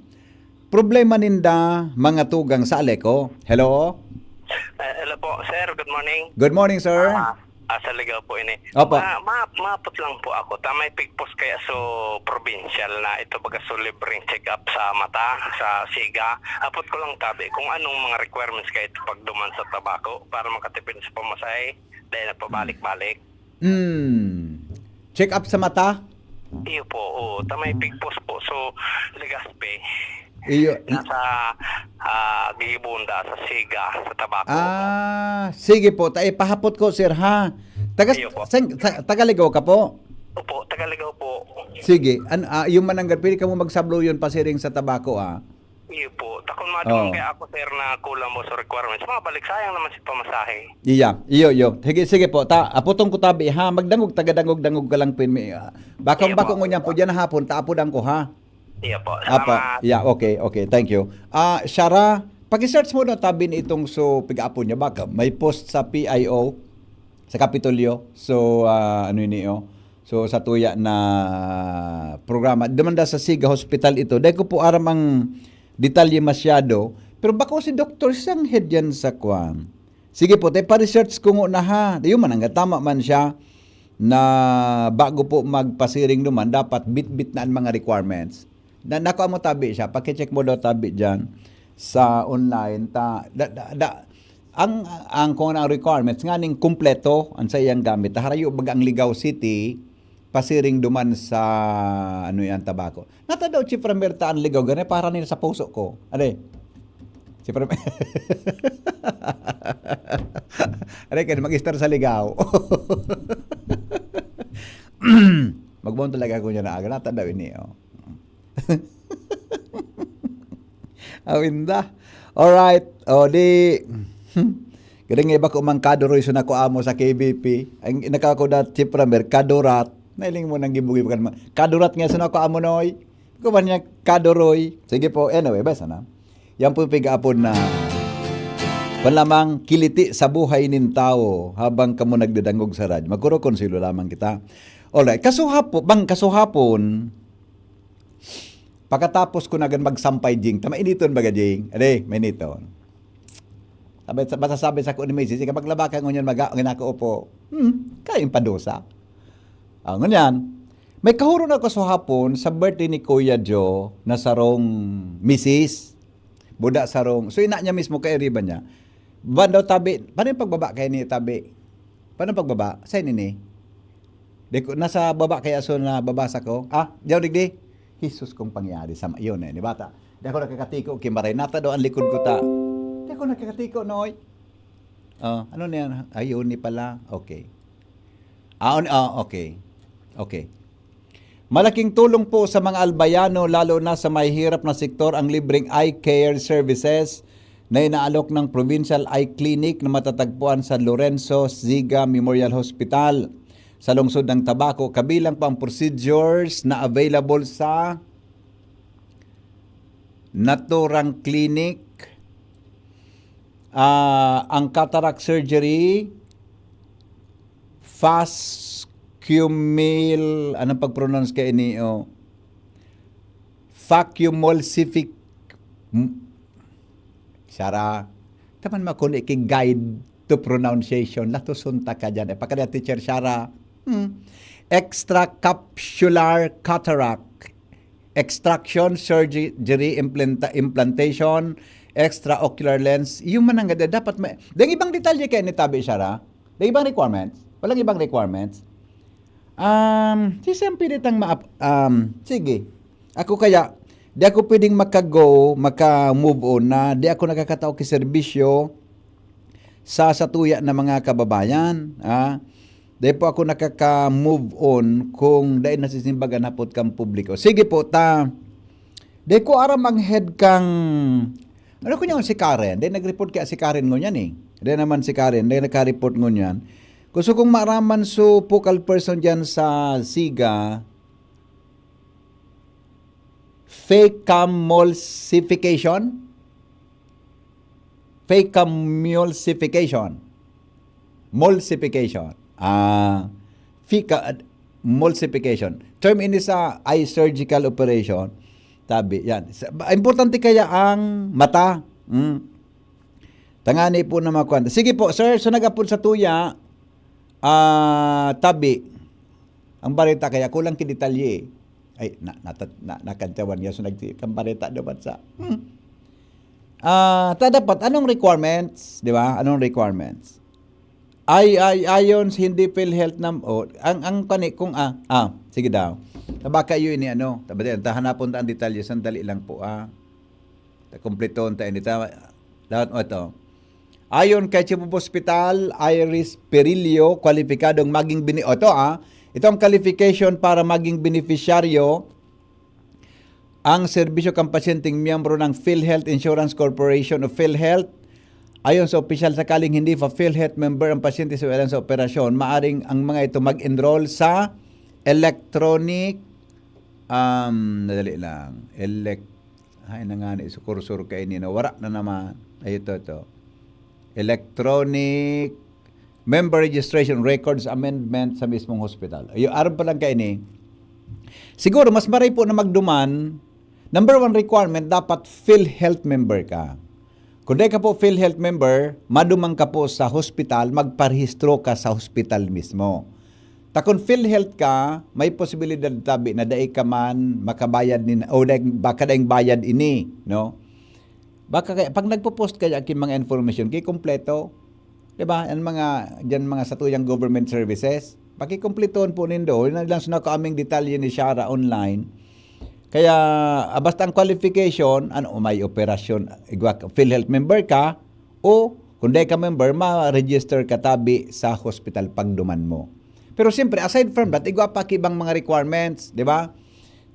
Problema ninda, mga tugang sa Aleco. Hello? Eh, hello po, sir. Good morning. Good morning, sir. Ah, ah, sa Ligao po ini. Opo. Ma, ma, mapot lang po ako. Tamay pigpos kaya so provincial na ito baga so libreng check-up sa mata, sa siga. Apot ko lang tabi kung anong mga requirements kaya ito pagduman sa tabako para makatipid sa pamasahe dahil nagpabalik-balik. Hmm. Check up sa mata? Iyo po, oo. Tamay pigpos po. So, Legazpi. Iyo. Nasa ah, gigibunda sa siga, sa tabako. Ah, sige po. Ta ipahapot ko, sir, ha? Taga, Iyo po. San, ta, taga Ligao ka po? Opo, taga Ligao po. Sige. An, ah, yung mananggad, pwede ka mo magsablo yun pasiring sa tabako, ah. Iyo po. Takon madungan Oo. kaya ako, sir, na kulang po sa requirements. Mga balik, sayang naman si pamasahe. Iya, iyo, iyo. Sige, sige po. Ta, aputong ko tabi, ha. Magdangog, tagadangog-dangog ka lang, pin mi. Ah, baka, Iya baka po. Ngunyan po, diyan hapon, taapod ang ko, ha. Iya po. Apa, Salamat. Yeah, okay, okay. Thank you. Ah, Shara, paki-search mo daw tabi ni itong so piga-apon niya. Baka may post sa P I O, sa Kapitolyo. So, ah, ano ini, oh? So, sa tuya na programa. Dumanda sa Siga Hospital ito. Dahil ko po aram ang detalye masyado. Pero bako si Doktor Sanghid yan sa kwan. Sige po, te, pa-research ko nguna, ha. Yung man, ang tama man siya na bago po magpasiring duman, dapat bitbit na ang mga requirements. Na, nakuha mo tabi siya, pakicheck mo daw tabi dyan sa online. Ta, da, da, da, ang, ang kung ang requirements, nganing kumpleto ang sa iyang gamit. Harayo baga ang Ligao City, pasiring duman sa, ano yan, tabako. Natadaw, Chief Ramirta, ang Ligao, gani para nila sa puso ko. Ano eh? Chief Ramirta. Ano eh, kaya mag-istar sa Ligao. Magbon talaga ako niya na aga. Natadaw ini, oh. Awinda. Alright. O, di, galing nga iba ko mang kadoroy so nako amo sa K B P. Ang nakakuda, Chief Ramirta, kadurat. Nailing mo nang gibugi ka naman. Kadurat nga so nako amo, noy. Kuman niya, kadoroy. Sige po. Anyway, basta na. Yan po yung piga-apon na panlamang kiliti sa buhay nin tao habang kamo nagdadangog sa radyo. Magkurokonsilo lamang kita. Alright. Kasuhapon, bang kasuhapon, pakatapos ko na gan magsampay, Jing. Tama initon baga, Jing? Ade, may initon. Sabi, sa- basta sabi sa ko ni Macy, "Sige, maglaba ka ngunyan, maga-, ngunyan ako upo." Hmm, kain pa dosa. Ah, ngunyan, may kahuron ako sa hapon sa birthday ni Kuya Joe na sarong misis. Buda sarong, so ina niya mismo kairiba niya. Banda tabi, paano yung pagbaba kayo ni tabi? Paano pagbaba? Sa ini? Di ko, nasa baba kaya so na babasa ko. Ah, diyaw digdi. Jesus kong pangyari sa yun eh, ni bata. Di ako nakakatiko, kimaray. Nata daw ang likod ko ta. Di ako nakakatiko, noy. Oh, ano na yan? Ayun, ni pala. Okay. Ah, on, ah, okay. Okay. Malaking tulong po sa mga Albayano, lalo na sa mahihirap na sektor, ang libreng eye care services na inaalok ng Provincial Eye Clinic na matatagpuan sa Lorenzo Ziga Memorial Hospital sa lungsod ng Tabaco, kabilang pa ang procedures na available sa Naturang Clinic, ah, ang cataract surgery, fascumil, anong pag-pronounce ka ini, oh? Facumulsific, m- Sara, taman makuni ki guide to pronunciation. Latuson ta ka dyan. Eh, pakada teacher Sara. Hmm. Extracapsular cataract. Extraction, surgery, implanta- implantation, extraocular lens. Yung mananggad, dapat may, dang ibang detalye kaya ni Tabi Sara? Dang ibang requirements? Walang ibang requirements? Um, si Sam pwede tang maap-, um, sige. Ako kaya, di ako pwedeng makago, maka-move on na di ako nakakatao ki serbisyo sa satuya na mga kababayan. Ah, di po ako nakaka-move on kung dahil nasisimbagan hapot kang publiko. Sige po, ta, di ko aram ang head kang, ano ko niya si Karen? Di nag-report kaya si Karen ngunyan eh. Di naman si Karen, di naka-report ngunyan. Gusto kong maaraman so focal person dyan sa Siga, facamulsification? Facamulsification. Mulsification. Ah, fica, mulsification. Term ini sa eye surgical operation. Tabi, yan. Sa- ba- importante kaya ang mata. Mm. Tangani po na mga kwan. Sige po, sir. So, nagapod sa tuya, ah, tabi. Ang bareta kaya kulang ki detalye. Ay, na, na, na, nakantyawan niya. So, nag-, ang bareta dapat sa, hmm. Ah, ta dapat, anong requirements? Di ba? Anong requirements? Ay, ay, ayon sa hindi PhilHealth nam-, oh, ang, ang kani, kung, ah, ah, sige daw. Tabaka yun ni ano, tabaka, tahanapon ta ang detalye, sandali lang po, ah. Ta-, kumpleton ta ini, ta-, lahat mo ito. Ayon kay Chief of Hospital, Iris Perillo, kwalipikadong maging bini-, oh, ito, ah, ito ang qualification para maging beneficiaryo ang serbisyo kan pasyenteng miyembro ng PhilHealth Insurance Corporation o PhilHealth. Ayon sa opisyal, sakaling hindi pa PhilHealth member ang pasyente sa ilang sa operasyon, maaring ang mga ito mag-enroll sa electronic, um, nadali lang, elec-, ay, nangani sa kursor kaini, nawara na naman. Ay, ito, ito. Electronic Member Registration Records Amendment sa mismong hospital. Ay, aram pa lang kaini. Siguro, mas maray po na magduman, number one requirement, dapat PhilHealth member ka. Kung dai ka po PhilHealth member, maduman ka po sa hospital, magparehistro ka sa hospital mismo. Ta kun PhilHealth ka, may posibilidad tabi na dai ka man makabayad nin, o dai, baka daing bayad ini, no? Baka kaya, pag nagpo-post kaya ki mga information, ki kompleto, di ba? Ang mga, diyan mga satuyang government services, pakikompletuhon po nindo. Yun lang sa nakaaming detalye ni Shara online. Kaya, ah, basta ang qualification, ano, may operasyon, igwa, PhilHealth member ka, o kung dai ka member, ma-register ka tabi sa hospital pagduman mo. Pero siyempre, aside from that, igwa pa ki ibang mga requirements, di ba?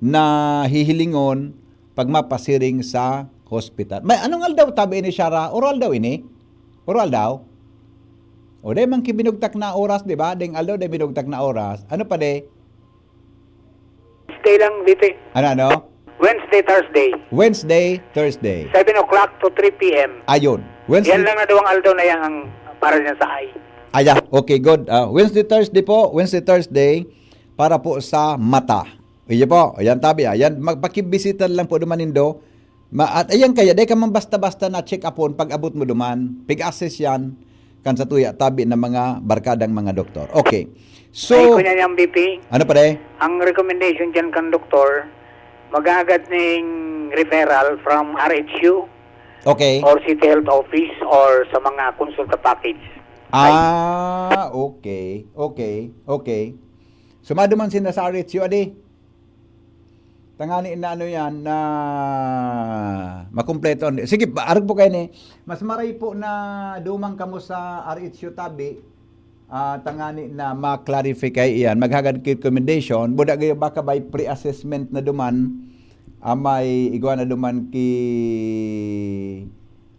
Na hihilingon pag mapasiring sa hospital. May anong aldaw tabi ini, Shara? Oral daw ini? Oral daw? O, dai man ki binugtak na oras, di ba? Ding aldaw, dai binugtak na oras. Ano pa, de? Stay lang, V P. Ano, ano? Wednesday, Thursday. Wednesday, Thursday. Seven o'clock to three P M. Ayun. Wednesday. Yan lang na duwang aldaw na yan ang para niya sa eye. Aya, okay, good. Ah, Wednesday, Thursday po. Wednesday, Thursday para po sa mata. Iyo po, ayan tabi, ayan, magpakibisita lang po duman nindo. Ma-, at ayan kaya, dai ka man basta-basta na check upon pag abot mo duman. Pig-assess yan kan sa tuya tabi ng mga barkadang mga doktor. Okay. So, Ay, kunya niyang V P, ano pa, de? Ang recommendation dyan kan doktor, maghahagad ning referral from R H U Okay. or City Health Office or sa mga consulta package. Ah, okay. Okay. Okay. Sumado man sinda sa R H U, adi. Tangani na ano yan, na makumpleto. Sige, ba- arog po kayo ni. Mas maray po na dumang kamo sa R H U tabi. Ah, tangani na ma-clarify kayo iyan. Maghagad ki recommendation. Buda gayo baka by pre-assessment na duman. Amay igwa na duman ki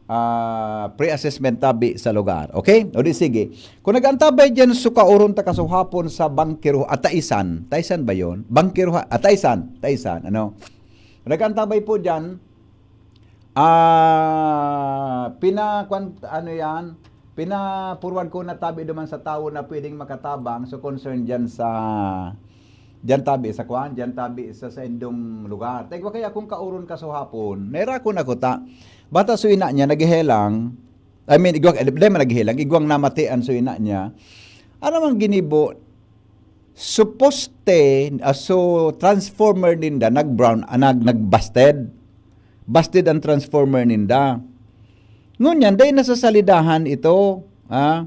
ah, pre-assessment tabi sa lugar. Okay? O di sige. Kung nag-antabay dyan, sukauron ta kasuhapon sa bangkero, at taisan. Taisan ba yun? Bangkero, at taisan. Taisan, ano? Nag-antabay po dyan, ah, pina, kwan, ano yan? Pina-forward ko na tabi duman sa tawo na pwedeng makatabang. So, concern dyan sa, dyan tabi sa kwan, dyan tabi sa, sa indong lugar. Taigwa kaya kung kauron kasuhapon, naira ko na kuta. Bata so ina niya, naghehelang. I mean, igwang, eh, di man naghehelang, igwang namatian so ina niya. Ano mang ginibo? So poste, ah, so transformer ninda, nag-brown, ah, nag, nag-busted. Busted ang transformer ninda. Ngunyan, dahil nasa salidahan ito, ha?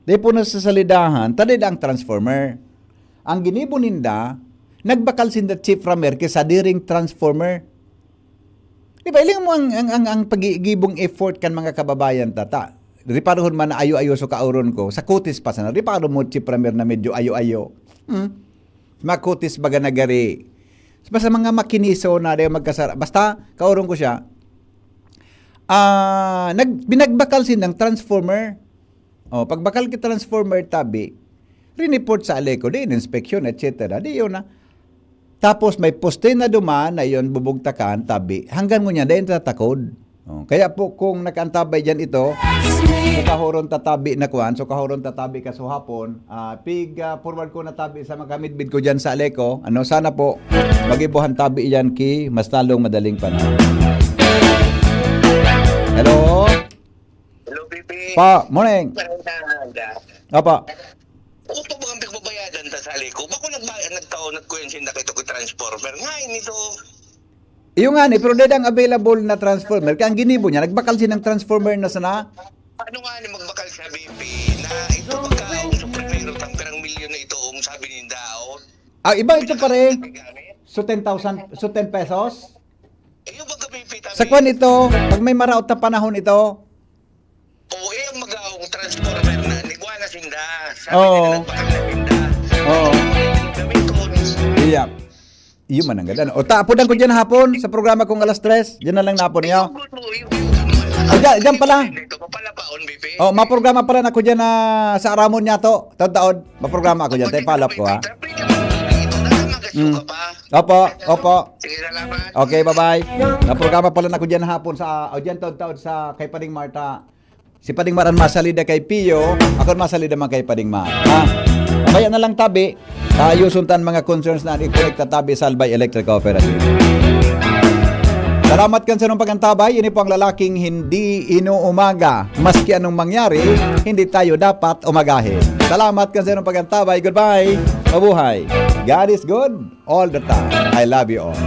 Dahil po nasa salidahan, tadid ang transformer. Ang ginibo ninda, nagbakal sinda chief ramer ki sadiring transformer. Di ba, iling mo ang, ang, ang, ang pagigibong effort kan mga kababayan tata. Riparohon man na ayo-ayo so kauron ko. Sa kutis pa sana, riparo mo, chief ramer na medyo ayo-ayo. Hmm? Makutis baga nagari. Basta mga makiniso na dayo magkasara. Basta, kauron ko siya. Ah, nag, binagbakal sinang transformer. Oh, pagbakal ki transformer tabi, rineport sa Aleco, di in-inspection, et cetera. Di yun na. Tapos may poste na duman na yun bubugtakan, tabi. Hanggang ngunyan, dahil tatakod. Oh, kaya po kung nakaantabay dyan ito, so kahoron tatabi na kwan, so kahoron tatabi kasuhapon, ah, pig, ah, forward ko na tabi sa mga midbid ko dyan sa Aleco. Ano, sana po, magibuhan tabi yan ki mas lalong madaling panahon. Hello? Hello, P P. Pa, morning. Parang nahanda. Apa? Ako pa bang pagbabayadan ta sa Aleco? Bako nagbayad, nagtaon at kuyan sinda kay Toki Transformer. Ngayon ito, Iyo nga ni, pero dai ang available na transformer. Kaya ang ginibo niya, nagbakal sinang transformer na sana. Paano nga ni magbakal sa B P na ito pagkaon sa primero, tang pirang milyon na ito, ang sabi ninda, oh. Ah, iba ito pa rin. So ten thousand, so ten pesos? Iyo, pagka B P tabi. Sa kwan ito, pag may maraot na panahon ito, Oo, eh, ang magaong transformer na, nigwa na sinda. Sabi Oo. nila, nagbakal na sinda. Oo. Gamiton. Iya. Iyo man ang ganda. O, ta, apodan ko dyan hapon sa programa kong alas tres. Dyan na lang na hapon niyo. Good mo, yung O, dyan, dyan pala. Ito, mapalapaon, baby. O, maprograma pala na ko dyan na sa Aramon niya to. Taod-taod, maprograma ako dyan. Tayo follow up ko, ha? Pwede mo, ito, nasa magasin Mm. ka pa. Opo, opo. Sige, salamat. Okay, bye-bye. Naprograma pala na ko dyan hapon sa, o dyan taod-taod sa kay Pading Marta. Si Pading Mar an masalida kay Pio, ako an masalida man kay Pading Mar. Ha? Maya na lang tabi, ayuson tan mga concerns na i-connect ta tabi sa Albay Electric Cooperative. Salamat kan sarong pagantabay. Ini po ang lalaking hindi inuumaga. Maski anong mangyari, hindi tayo dapat umagahin. Salamat kan sarong pagantabay. Goodbye. Mabuhay. God is good all the time. I love you all.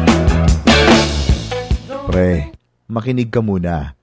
Pre, makinig ka muna.